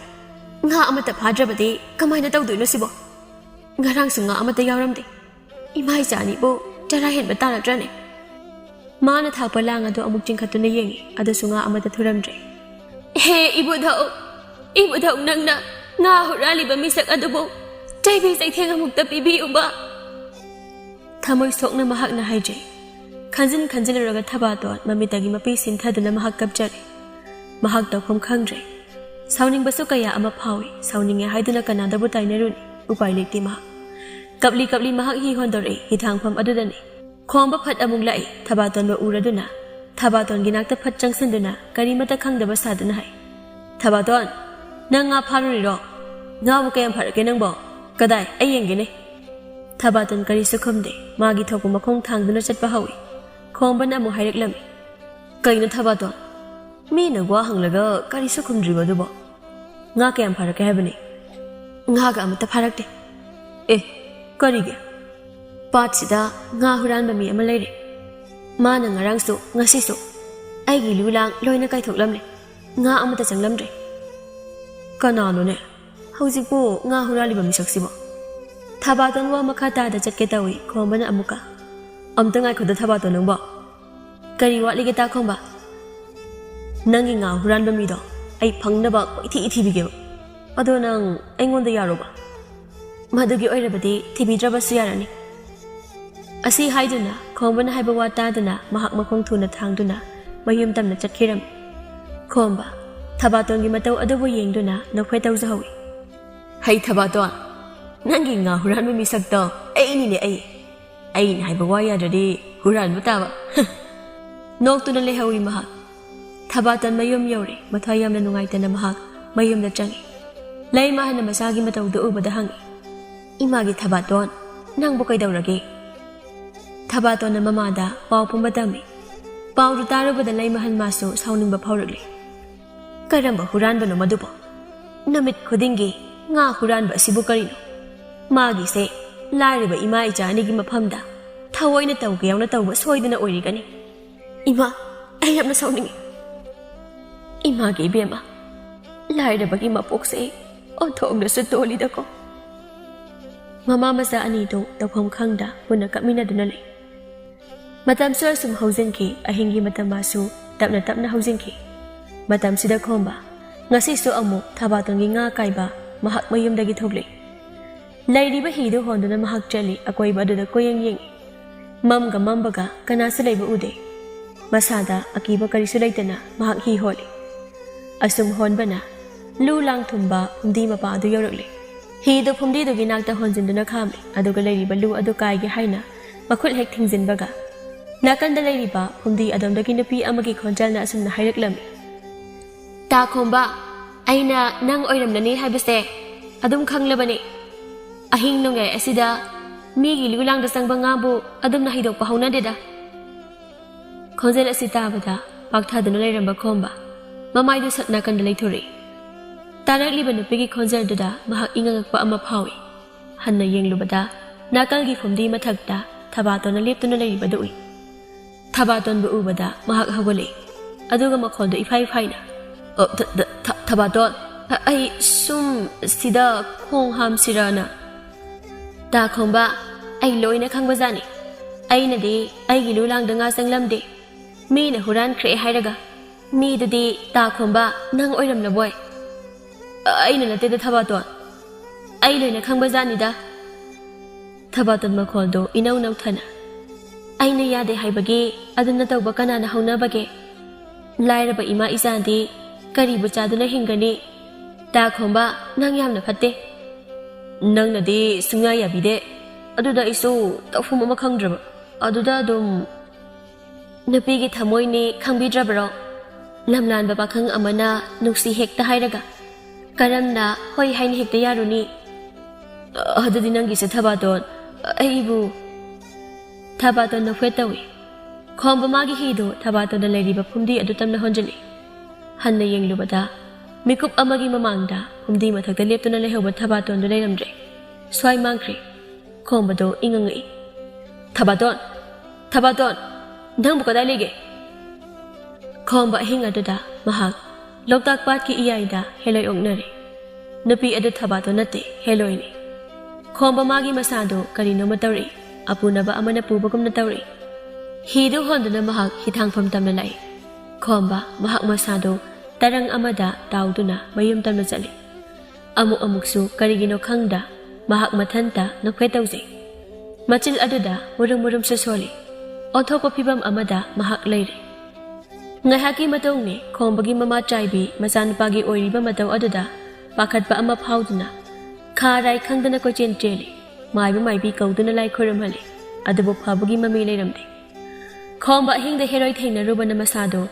ꯉꯥ ꯑꯃꯠꯇ ꯐꯥꯗ꯭ꯔꯕꯗꯤ ꯀꯃꯥꯏꯅ ꯇꯧꯗꯣꯏꯅꯣ ꯁꯤꯕꯣ? ꯉꯔꯥꯡꯁꯨ ꯉꯥ ꯑꯃꯠꯇ ꯌꯥꯎꯔꯝꯗꯦ꯫ ꯏꯃꯥ ꯏꯆꯥ ꯑꯅꯤꯕꯨ ꯆꯔꯥ ꯍꯦꯟꯕ ꯇꯥꯔꯗ꯭ꯔꯅꯦ?" ꯃꯥꯅ ꯊꯥꯛꯄ ꯂꯥꯡ ꯑꯗꯨ ꯑꯃꯨꯛ ꯆꯤꯡꯈꯠꯇꯨꯅ ꯌꯦꯡꯉꯤ, ꯑꯗꯨꯁꯨ ꯉꯥ ꯑꯃꯠꯇ ꯊꯨꯔꯝꯗ꯭ꯔꯦ꯫ "ꯍꯦ ꯏꯕꯨꯙꯧ, ꯏꯕꯨꯙꯧ, ꯅꯪꯅ ꯉꯥ ꯍꯨꯔꯥꯜꯂꯤꯕ ꯃꯤꯁꯛ ꯑꯗꯨꯕꯨ ꯆꯩꯕꯤ ꯆꯩꯊꯦꯡ ꯑꯃꯨꯛꯇ ꯄꯤꯕꯤꯌꯨꯕ꯫" ꯊꯃꯣꯏ ꯁꯣꯛꯅ ꯃꯍꯥꯛꯅ ꯍꯥꯏꯖꯩ꯫ ꯈꯟꯖꯤꯟ ꯈꯟꯖꯤꯜꯂꯨꯔꯒ ꯊꯕꯥꯇꯣꯟ ꯃꯃꯤꯠꯇꯒꯤ ꯃꯄꯤ ꯁꯤꯟꯊꯗꯨꯅ ꯃꯍꯥꯛ ꯀꯞꯆꯔꯦ꯫ ꯃꯍꯥꯛ ꯇꯧꯐꯝ ꯈꯪꯗ꯭ꯔꯦ꯫ ꯁꯥꯎꯅꯤꯡꯕꯁꯨ ꯀꯌꯥ ꯑꯃ ꯐꯥꯎꯏ꯫ ꯁꯥꯎꯅꯤꯡꯉꯦ ꯍꯥꯏꯗꯨꯅ ꯀꯅꯥꯗꯕꯨ ꯇꯥꯏꯅꯔꯨꯅꯤ? ꯎꯄꯥꯏ ꯂꯩꯇꯦ ꯃꯍꯥꯛ꯫ ꯀꯞꯂꯤ ꯀꯞꯂꯤ ꯃꯍꯥꯛ ꯍꯤ ꯍꯣꯟꯗꯣꯔꯛꯏ꯫ ꯍꯤꯊꯥꯡꯐꯝ ꯑꯗꯨꯗꯅꯤ꯫ ꯈꯣꯝꯕ ꯐꯠ ꯑꯃꯨꯛ ꯂꯥꯛꯏ꯫ ꯊꯕꯥꯇꯣꯟꯕꯨ ꯎꯔꯗꯨꯅ ꯊꯕꯥꯇꯣꯟꯒꯤ ꯅꯥꯛꯇ ꯐꯠ ꯆꯪꯁꯤꯟꯗꯨꯅ ꯀꯔꯤꯃꯠꯇ ꯈꯪꯗꯕ ꯁꯥꯗꯨꯅ ꯍꯥꯏ, "ꯊꯕꯥꯇꯣꯟ, ꯅꯪ ꯉꯥ ꯐꯥꯔꯨꯔꯤꯔꯣ? ꯉꯥꯕꯨ ꯀꯌꯥꯝ ꯐꯥꯔꯛꯀꯦ ꯅꯪꯕꯣ? ꯀꯗꯥꯏ, ꯑꯩ ꯌꯦꯡꯒꯦꯅꯦ꯫" ꯊꯕꯥꯇꯣꯟ ꯀꯔꯤꯁꯨ ꯈꯨꯝꯗꯦ꯫ ꯃꯥꯒꯤ ꯊꯣꯛꯄ ꯃꯈꯣꯡ ꯊꯥꯡꯗꯨꯅ ꯆꯠꯄ ꯍꯧꯏ꯫ ꯈꯣꯝꯕꯅ ꯑꯃꯨꯛ ꯍꯥꯏꯔꯛꯂꯝꯃꯤ, "ꯀꯩꯅꯣ ꯊꯕꯥꯇꯣꯟ? ꯃꯤꯅ ꯋꯥ ꯍꯪꯂꯒ ꯀꯔꯤꯁꯨ ꯈꯨꯝꯗ꯭ꯔꯤꯕ ꯑꯗꯨꯕꯣ? ꯉꯥ ꯀꯌꯥꯝ ꯐꯥꯔꯛꯀꯦ ꯍꯥꯏꯕꯅꯤ?" "ꯉꯥꯒ ꯑꯃꯠꯇ ꯐꯥꯔꯛꯇꯦ꯫" "ꯑꯦ, ꯀꯔꯤꯒꯤ?" ꯄꯥꯠꯁꯤꯗ ꯉꯥ ꯍꯨꯔꯥꯟꯕ ꯃꯤ ꯑꯃ ꯂꯩꯔꯦ꯫ ꯃꯥꯅ ꯉꯔꯥꯡꯁꯨ ꯉꯁꯤꯁꯨ ꯑꯩꯒꯤ ꯂꯨ ꯂꯥꯡ ꯂꯣꯏꯅ ꯀꯥꯏꯊꯣꯛꯂꯝꯂꯦ꯫ ꯉꯥ ꯑꯃꯠꯇ ꯆꯪꯂꯝꯗ꯭ꯔꯦ꯫ ꯀꯅꯥꯅꯣꯅꯦ? ꯍꯧꯖꯤꯛꯄꯨ ꯉꯥ ꯍꯨꯔꯥꯜꯂꯤꯕ ꯃꯤꯁꯛꯁꯤꯕꯣ? ꯊꯕꯥꯇꯣꯟ ꯋꯥ ꯃꯈꯥ ꯇꯥꯗ ꯆꯠꯀꯦ ꯇꯧꯏ ꯈꯣꯝꯕꯅ ꯑꯃꯨꯛꯀ꯫ "ꯑꯝꯇ ꯉꯥꯏꯈꯣꯗ ꯊꯕꯥꯇꯣꯟ ꯅꯪꯕꯣ꯫ ꯀꯔꯤ ꯋꯥꯠꯂꯤꯒꯦ ꯇꯥꯈꯣꯝꯕ? ꯅꯪꯒꯤ ꯉꯥ ꯍꯨꯔꯥꯟꯕ ꯃꯤꯗꯣ ꯑꯩ ꯐꯪꯅꯕ ꯀꯣꯏꯊꯤ ꯊꯤꯕꯤꯒꯦꯕ꯫ ꯑꯗꯣ ꯅꯪ ꯑꯩꯉꯣꯟꯗ ꯌꯥꯔꯣꯕ?" "ꯃꯗꯨꯒꯤ ꯑꯣꯏꯔꯕꯗꯤ ꯊꯤꯕꯤꯗ꯭ꯔꯕꯁꯨ ꯌꯥꯔꯅꯤ꯫" ꯑꯁꯤ ꯍꯥꯏꯗꯨꯅ ꯈꯣꯝꯕꯅ ꯍꯥꯏꯕ ꯋꯥ ꯇꯥꯗꯨꯅ ꯃꯍꯥꯛ ꯃꯈꯣꯡ ꯊꯨꯅ ꯊꯥꯡꯗꯨꯅ ꯃꯌꯨꯝ ꯇꯝꯅ ꯆꯠꯈꯤꯔꯝꯃꯤ꯫ ꯈꯣꯝꯕ ꯊꯕꯥꯇꯣꯟꯒꯤ ꯃꯇꯧ ꯑꯗꯨꯕꯨ ꯌꯦꯡꯗꯨꯅ ꯅꯣꯛꯐꯦꯠ ꯇꯧꯖꯍꯧꯏ꯫ "ꯍꯩ ꯊꯕꯥꯇꯣꯟ, ꯅꯪꯒꯤ ꯉꯥ ꯍꯨꯔꯥꯟꯕ ꯃꯤꯁꯛꯇꯣ ꯑꯩꯅꯤꯅꯦ ꯑꯩ꯫ ꯑꯩꯅ ꯍꯥꯏꯕ ꯋꯥ ꯌꯥꯗ꯭ꯔꯗꯤ ꯍꯨꯔꯥꯟꯕ ꯇꯥꯕ꯫" ꯅꯣꯛꯇꯨꯅ ꯂꯩꯍꯧꯏ ꯃꯍꯥꯛ꯫ ꯊꯕꯥꯇꯣꯟ ꯃꯌꯨꯝ ꯌꯧꯔꯦ꯫ ꯃꯊ꯭ꯋꯥꯏ ꯌꯥꯝꯅ ꯅꯨꯡꯉꯥꯏꯇꯅ ꯃꯍꯥꯛ ꯃꯌꯨꯝꯗ ꯆꯪꯉꯤ꯫ ꯂꯩꯃꯍꯟꯅ ꯃꯆꯥꯒꯤ ꯃꯇꯧꯗꯨ ꯎꯕꯗ ꯍꯪꯉꯤ, "ꯏꯃꯥꯒꯤ ꯊꯕꯥꯇꯣꯟ, ꯅꯪꯕꯨ ꯀꯩꯗꯧꯔꯒꯦ?" ꯊꯕꯥꯇꯣꯟꯅ ꯃꯃꯥꯗ ꯄꯥꯎ ꯄꯨꯝꯕ ꯇꯝꯃꯤ꯫ ꯄꯥꯎꯗꯨ ꯇꯥꯔꯨꯕꯗ ꯂꯩꯃꯍꯟ ꯃꯥꯁꯨ ꯁꯥꯎꯅꯤꯡꯕ ꯐꯥꯎꯔꯛꯂꯤ꯫ "ꯀꯔꯝꯕ ꯍꯨꯔꯥꯟꯕꯅꯣ ꯃꯗꯨꯕꯣ? ꯅꯨꯃꯤꯠ ꯈꯨꯗꯤꯡꯒꯤ ꯉꯥ ꯍꯨꯔꯥꯟꯕ ꯑꯁꯤꯕꯨ ꯀꯔꯤꯅꯣ? ꯃꯥꯒꯤꯁꯦ ꯂꯥꯏꯔꯕ ꯏꯃꯥ ꯏꯆꯥ ꯑꯅꯤꯒꯤ ꯃꯐꯝꯗ ꯊꯑꯣꯏꯅ ꯇꯧꯒꯦ ꯌꯥꯎꯅ ꯇꯧꯕ ꯁꯣꯏꯗꯅ ꯑꯣꯏꯔꯤꯒꯅꯤ꯫ ꯏꯃꯥ, ꯑꯩ ꯌꯥꯝꯅ ꯁꯥꯎꯅꯤꯡꯉꯤ꯫ ꯏꯃꯥꯒꯤ ꯏꯕꯦꯝꯃ, ꯂꯥꯏꯔꯕꯒꯤ ꯃꯄꯣꯛꯁꯦ ꯑꯣꯟꯊꯣꯛꯅꯁꯨ ꯇꯣꯜꯂꯤꯗꯀꯣ꯫" ꯃꯃꯥ ꯃꯆꯥ ꯑꯅꯤꯗꯨ ꯇꯧꯐꯝ ꯈꯪꯗ ꯄꯨꯟꯅ ꯀꯞꯃꯤꯟꯅꯗꯨꯅ ꯂꯩ꯫ ꯃꯇꯝꯁꯨ ꯑꯁꯨꯝ ꯍꯧꯖꯤꯟꯈꯤ꯫ ꯑꯍꯤꯡꯒꯤ ꯃꯇꯝ ꯃꯥꯁꯨ ꯇꯞꯅ ꯇꯞꯅ ꯍꯧꯖꯤꯟꯈꯤ꯫ ꯃꯇꯝꯁꯤꯗ ꯈꯣꯝꯕ ꯉꯁꯤꯁꯨ ꯑꯃꯨꯛ ꯊꯕꯥꯇꯣꯟꯒꯤ ꯉꯥ ꯀꯥꯏꯕ ꯃꯍꯥꯛ ꯃꯌꯨꯝꯗꯒꯤ ꯊꯣꯛꯂꯛꯏ꯫ ꯂꯩꯔꯤꯕ ꯍꯤꯗꯨ ꯍꯣꯟꯗꯨꯅ ꯃꯍꯥꯛ ꯆꯠꯂꯤ꯫ ꯑꯀꯣꯏꯕ ꯑꯗꯨꯗ ꯀꯣꯏꯌꯦꯡ ꯌꯦꯡꯏ꯫ ꯃꯝꯒ ꯃꯝꯕꯒ ꯀꯅꯥꯁꯨ ꯂꯩꯕ ꯎꯗꯦ꯫ ꯃꯁꯥꯗ ꯑꯀꯤꯕ ꯀꯔꯤꯁꯨ ꯂꯩꯇꯅ ꯃꯍꯥꯛ ꯍꯤ ꯍꯣꯜꯂꯤ꯫ ꯑꯁꯨꯝ ꯍꯣꯟꯕꯅ ꯂꯨ ꯂꯥꯡ ꯊꯨꯝꯕ ꯐꯨꯝꯗꯤ ꯃꯄꯥ ꯑꯗꯨ ꯌꯧꯔꯛꯂꯦ꯫ ꯍꯤꯗꯨ ꯐꯨꯝꯗꯤꯗꯨꯒꯤ ꯅꯥꯛꯇ ꯍꯣꯟꯖꯤꯟꯗꯨꯅ ꯈꯥꯝꯃꯤ꯫ ꯑꯗꯨꯒ ꯂꯩꯔꯤꯕ ꯂꯨ ꯑꯗꯨ ꯀꯥꯏꯒꯦ ꯍꯥꯏꯅ ꯃꯈꯨꯠ ꯍꯦꯛ ꯊꯤꯡꯖꯤꯟꯕꯒ, ꯅꯥꯀꯟꯗ ꯂꯩꯔꯤꯕ ꯐꯨꯝꯗꯤ ꯑꯗꯣꯝꯗꯒꯤ ꯅꯨꯄꯤ ꯑꯃꯒꯤ ꯈꯣꯟꯖꯦꯜꯅ ꯑꯁꯨꯝꯅ ꯍꯥꯏꯔꯛꯂꯝꯃꯤ, "ꯇꯥꯈꯣꯝꯕ, ꯑꯩꯅ ꯅꯪ ꯑꯣꯏꯔꯝꯂꯅꯤ ꯍꯥꯏꯕꯁꯦ ꯑꯗꯨꯝ ꯈꯪꯂꯕꯅꯤ꯫ ꯑꯍꯤꯡ ꯅꯣꯡꯌꯥꯏ ꯑꯁꯤꯗ ꯃꯤꯒꯤ ꯂꯨ ꯂꯥꯡꯗ ꯆꯪꯕ ꯉꯥꯕꯨ ꯑꯗꯨꯝꯅ ꯍꯩꯗꯣꯛꯄ ꯍꯧꯅꯗꯦꯗ꯫" ꯈꯣꯟꯖꯦꯜ ꯑꯁꯤ ꯇꯥꯕꯗ ꯄꯥꯛꯊꯗꯨꯅ ꯂꯩꯔꯝꯕ ꯈꯣꯝꯕ ꯃꯃꯥꯏꯗꯨ ꯁꯠ ꯅꯥꯀꯟꯗ ꯂꯩꯊꯣꯔꯛꯏ꯫ ꯇꯥꯔꯛꯂꯤꯕ ꯅꯨꯄꯤꯒꯤ ꯈꯣꯟꯖꯦꯜꯗꯨꯗ ꯃꯍꯥꯛ ꯏꯉꯛꯄ ꯑꯃ ꯐꯥꯎꯏ꯫ ꯍꯟꯅ ꯌꯦꯡꯂꯨꯕꯗ ꯅꯥꯀꯜꯒꯤ ꯐꯨꯝꯗꯤ ꯃꯊꯛꯇ ꯊꯕꯥꯇꯣꯟꯅ ꯂꯦꯞꯇꯨꯅ ꯂꯩꯔꯤꯕꯗꯨ ꯎꯏ꯫ ꯊꯕꯥꯇꯣꯟꯕꯨ ꯎꯕꯗ ꯃꯍꯥꯛ ꯍꯧꯒꯠꯂꯛꯏ, ꯑꯗꯨꯒ ꯃꯈꯣꯜꯗꯨ ꯏꯐꯥꯏ ꯐꯥꯏꯅ, "ꯑ, ꯊ-, ꯊ-, ꯊ-, ꯊꯕꯥꯇꯣꯟ, ꯑ-, ꯑꯩ ꯁꯨꯝ ꯁꯤꯗ ꯈꯣꯡ ꯍꯥꯝꯁꯤꯔꯅ꯫" "ꯇꯥ ꯈꯣꯝꯕ, ꯑꯩ ꯂꯣꯏꯅ ꯈꯪꯕꯖꯥꯠꯅꯤ꯫ ꯑꯩꯅꯗꯤ ꯑꯩꯒꯤ ꯂꯨꯂꯥꯡꯗ ꯉꯥ ꯆꯪꯂꯝꯗꯦ꯫ ꯃꯤꯅ ꯍꯨꯔꯥꯟꯈ꯭ꯔꯦ ꯍꯥꯏꯔꯒ꯫ ꯃꯤꯗꯨꯗꯤ ꯇꯥ ꯈꯣꯝꯕ ꯅꯪ ꯑꯣꯏꯔꯝꯂꯕꯣꯏ?" "ꯑꯩꯅ ꯅꯠꯇꯦꯗ ꯊꯕꯥꯇꯣꯟ, ꯑꯩ ꯂꯣꯏꯅ ꯈꯪꯕꯖꯥꯠꯅꯤꯗ꯫" ꯊꯕꯥꯇꯣꯟ ꯃꯈꯣꯜꯗꯨ ꯏꯅꯧ ꯅꯧꯊꯅ, "ꯑꯩꯅ ꯌꯥꯗꯦ ꯍꯥꯏꯕꯒꯤ ꯑꯗꯨꯅ ꯇꯧꯕ ꯀꯅꯥꯅ ꯍꯧꯅꯕꯒꯦ? ꯂꯥꯏꯔꯕ ꯏꯃꯥ ꯏꯆꯥꯗꯤ ꯀꯔꯤꯕꯨ ꯆꯥꯗꯨꯅ ꯍꯤꯡꯒꯅꯤ? ꯇꯥ ꯈꯣꯝꯕ, ꯅꯪ ꯌꯥꯝꯅ ꯐꯠꯇꯦ꯫ ꯅꯪꯅꯗꯤ ꯁꯨꯡꯌꯥ ꯌꯥꯕꯤꯗꯦ꯫ ꯑꯗꯨꯗ ꯑꯩꯁꯨ ꯇꯧꯐꯝ ꯑꯃ ꯈꯪꯗ꯭ꯔꯕ꯫ ꯑꯗꯨꯗ ꯑꯗꯨꯝ" "ꯅꯨꯄꯤꯒꯤ ꯊꯃꯣꯏꯅꯤ ꯈꯪꯕꯤꯗ꯭ꯔꯕ꯭ꯔꯣ? ꯂꯝꯂꯥꯟꯕ ꯄꯥꯈꯪ ꯑꯃꯅ ꯅꯨꯡꯁꯤ ꯍꯦꯛꯇ ꯍꯥꯏꯔꯒ ꯀꯔꯝꯅ ꯍꯣꯏ ꯍꯥꯏꯅ ꯍꯦꯛꯇ ꯌꯥꯔꯨꯅꯤ?" "ꯑꯗꯨꯗꯤ ꯅꯪꯒꯤꯁꯦ ꯊꯕꯥꯇꯣꯟ, ꯑꯩꯕꯨ..." ꯊꯕꯥꯇꯣꯟ ꯅꯣꯛꯐꯦꯠ ꯇꯧꯏ꯫ ꯈꯣꯝꯕ ꯃꯥꯒꯤ ꯍꯤꯗꯨ ꯊꯕꯥꯇꯣꯟꯅ ꯂꯩꯔꯤꯕ ꯐꯨꯝꯗꯤ ꯑꯗꯨ ꯇꯝꯅ ꯍꯣꯟꯖꯤꯜꯂꯤ꯫ ꯍꯟꯅ ꯌꯦꯡꯂꯨꯕꯗ ꯃꯤꯀꯨꯞ ꯑꯃꯒꯤ ꯃꯃꯥꯡꯗ ꯐꯨꯝꯗꯤ ꯃꯊꯛꯇ ꯂꯦꯞꯇꯨꯅ ꯂꯩꯍꯧꯕ ꯊꯕꯥꯇꯣꯟꯗꯨ ꯂꯩꯔꯝꯗ꯭ꯔꯦ꯫ ꯁ꯭ꯋꯥꯏ ꯃꯥꯡꯈ꯭ꯔꯦ꯫ ꯈꯣꯝꯕꯗꯣ ꯏꯉꯪꯉꯛꯏ꯫ "ꯊꯕꯥꯇꯣꯟ! ꯊꯕꯥꯇꯣꯟ! ꯅꯪꯕꯨ ꯀꯗꯥꯏ ꯂꯩꯒꯦ?" ꯈꯣꯝꯕ ꯑꯍꯤꯡ ꯑꯗꯨꯗ ꯃꯍꯥꯛ ꯂꯣꯛꯇꯥꯛ ꯄꯥꯠꯀꯤ ꯏꯌꯥꯏꯗ ꯍꯦꯂꯣꯏ ꯑꯣꯛꯅꯔꯦ꯫ ꯅꯨꯄꯤ ꯑꯗꯨ ꯊꯕꯥꯇꯣꯟ ꯅꯠꯇꯦ, ꯍꯦꯂꯣꯏꯅꯤ꯫ ꯈꯣꯝꯕ ꯃꯥꯒꯤ ꯃꯁꯥꯗꯨ ꯀꯔꯤꯅꯣꯃ ꯇꯧꯔꯛꯏ, ꯑꯄꯨꯅꯕ ꯑꯃꯅ ꯄꯨꯕꯒꯨꯝꯅ ꯇꯧꯔꯛꯏ꯫ ꯍꯤꯗꯨ ꯍꯣꯟꯗꯨꯅ ꯃꯍꯥꯛ ꯍꯤꯊꯥꯡꯐꯝ ꯇꯝꯅ ꯂꯥꯛꯏ꯫ ꯈꯣꯝꯕ ꯃꯍꯥꯛ ꯃꯁꯥꯗꯨ ꯇꯔꯪ ꯑꯃꯗ ꯇꯥꯎꯗꯨꯅ ꯃꯌꯨꯝ ꯇꯝꯅ ꯆꯠꯂꯤ꯫ ꯑꯃꯨꯛ ꯑꯃꯨꯛꯁꯨ ꯀꯔꯤꯒꯤꯅꯣ ꯈꯪꯗ ꯃꯍꯥꯛ ꯃꯊꯟꯇ ꯅꯣꯛꯐꯦꯠ ꯇꯧꯖꯩ꯫ ꯃꯆꯤꯜ ꯑꯗꯨꯗ ꯃꯨꯔꯨꯝ ꯃꯨꯔꯨꯝꯁꯨ ꯁꯣꯜꯂꯤ꯫ ꯑꯣꯟꯊꯣꯛꯄ ꯐꯤꯕꯝ ꯑꯃꯗ ꯃꯍꯥꯛ ꯂꯩꯔꯦ꯫ ꯉꯥꯏꯍꯥꯛꯀꯤ ꯃꯇꯨꯡꯅꯤ ꯈꯣꯝꯕꯒꯤ ꯃꯃꯥ ꯆꯥꯏꯕꯤ ꯃꯆꯥꯅꯨꯄꯥꯒꯤ ꯑꯣꯏꯔꯤꯕ ꯃꯇꯧ ꯑꯗꯨꯗ ꯄꯥꯈꯠꯄ ꯑꯃ ꯐꯥꯎꯗꯨꯅ ꯈꯥ ꯔꯥꯏ ꯈꯪꯗꯅ ꯀꯣꯏꯆꯦꯟ ꯆꯦꯜꯂꯤ꯫ ꯃꯥꯏꯕ ꯃꯥꯏꯕꯤ ꯀꯧꯗꯨꯅ ꯂꯥꯏ ꯈꯨꯔꯨꯝꯍꯜꯂꯤ꯫ ꯑꯗꯨꯕꯨ ꯐꯕꯒꯤ ꯃꯃꯤ ꯂꯩꯔꯝꯗꯦ꯫ ꯈꯣꯝꯕ ꯑꯍꯤꯡꯗ ꯍꯦꯔꯣꯏ ꯊꯦꯡꯅꯔꯨꯕꯅ ꯃꯁꯥꯗꯣ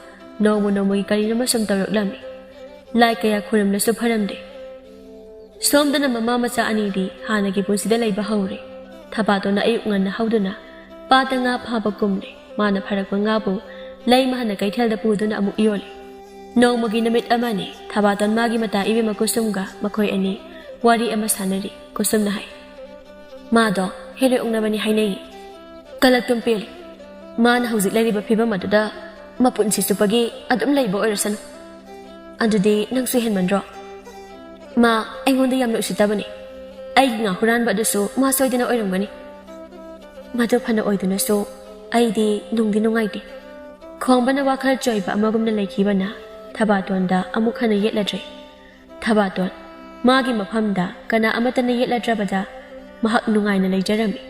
ꯅꯣꯡꯃ ꯅꯣꯡꯃꯒꯤ ꯀꯔꯤꯅꯣꯃ ꯁꯨꯝ ꯇꯧꯔꯛꯂꯝꯃꯤ꯫ ꯂꯥꯏ ꯀꯌꯥ ꯈꯨꯔꯨꯝꯂꯁꯨ ꯐꯔꯝꯗꯦ꯫ ꯁꯣꯝꯗꯅ ꯃꯃꯥ ꯃꯆꯥ ꯑꯅꯤꯗꯤ ꯍꯥꯟꯅꯒꯤ ꯄꯨꯟꯁꯤꯗ ꯂꯩꯕ ꯍꯧꯔꯦ꯫ ꯊꯕꯥꯇꯣꯟꯅ ꯑꯌꯨꯛ ꯉꯟꯅ ꯍꯧꯗꯨꯅ ꯄꯥꯠꯇ ꯉꯥ ꯐꯥꯕ ꯀꯨꯝꯂꯦ꯫ ꯃꯥꯅ ꯐꯥꯔꯛꯄ ꯉꯥꯕꯨ ꯂꯩꯃ ꯍꯟꯅ ꯀꯩꯊꯦꯜꯗ ꯄꯨꯗꯨꯅ ꯑꯃꯨꯛ ꯌꯣꯜꯂꯤ꯫ ꯅꯣꯡꯃꯒꯤ ꯅꯨꯃꯤꯠ ꯑꯃꯅꯤ ꯊꯕꯥꯇꯣꯟ ꯃꯥꯒꯤ ꯃꯇꯥ ꯏꯕꯦꯝꯃ ꯀꯨꯁꯨꯝꯒ ꯃꯈꯣꯏ ꯑꯅꯤ ꯋꯥꯔꯤ ꯑꯃ ꯁꯥꯟꯅꯔꯤ꯫ ꯀꯨꯁꯨꯝꯅ ꯍꯥꯏ, "ꯃꯥꯗꯣ ꯍꯦꯂꯣꯏ ꯑꯣꯛꯅꯕꯅꯤ ꯍꯥꯏꯅꯩ꯫ ꯀꯂꯛꯇꯨꯝ ꯄꯦꯜꯂꯤ꯫ ꯃꯥꯅ ꯍꯧꯖꯤꯛ ꯂꯩꯔꯤꯕ ꯐꯤꯕꯝ ꯑꯗꯨꯗ ꯃꯄꯨꯟꯁꯤ ꯆꯨꯞꯄꯒꯤ ꯑꯗꯨꯝ ꯂꯩꯕ ꯑꯣꯏꯔꯁꯅꯨ꯫ ꯑꯗꯨꯗꯤ ꯅꯪꯁꯨ ꯍꯦꯟꯃꯟꯗ꯭ꯔꯣ? ꯃꯥ ꯑꯩꯉꯣꯟꯗ ꯌꯥꯝꯅ ꯎꯁꯤꯠꯇꯕꯅꯤ꯫ ꯑꯩꯒꯤ ꯉꯥ ꯍꯨꯔꯥꯟꯕ ꯑꯗꯨꯁꯨ ꯃꯥ ꯁꯣꯏꯗꯅ ꯑꯣꯏꯔꯝꯒꯅꯤ꯫ ꯃꯗꯨ ꯐꯅ ꯑꯣꯏꯗꯨꯅꯁꯨ ꯑꯩꯗꯤ ꯅꯨꯡꯗꯤ ꯅꯨꯡꯉꯥꯏꯇꯦ꯫ ꯈꯣꯝꯕꯅ ꯋꯥꯈꯜ ꯆꯣꯏꯕ ꯑꯃꯒꯨꯝꯅ ꯂꯩꯈꯤꯕꯅ ꯊꯕꯥꯇꯣꯟꯗ ꯑꯃꯨꯛ ꯍꯟꯅ ꯌꯦꯠꯂꯗ꯭ꯔꯦ꯫ ꯊꯕꯥꯇꯣꯟ, ꯃꯥꯒꯤ ꯃꯐꯝꯗ ꯀꯅꯥ ꯑꯃꯠꯇꯅ ꯌꯦꯠꯂꯗ꯭ꯔꯕꯗ ꯃꯍꯥꯛ ꯅꯨꯡꯉꯥꯏꯅ ꯂꯩꯖꯔꯝꯃꯤ꯫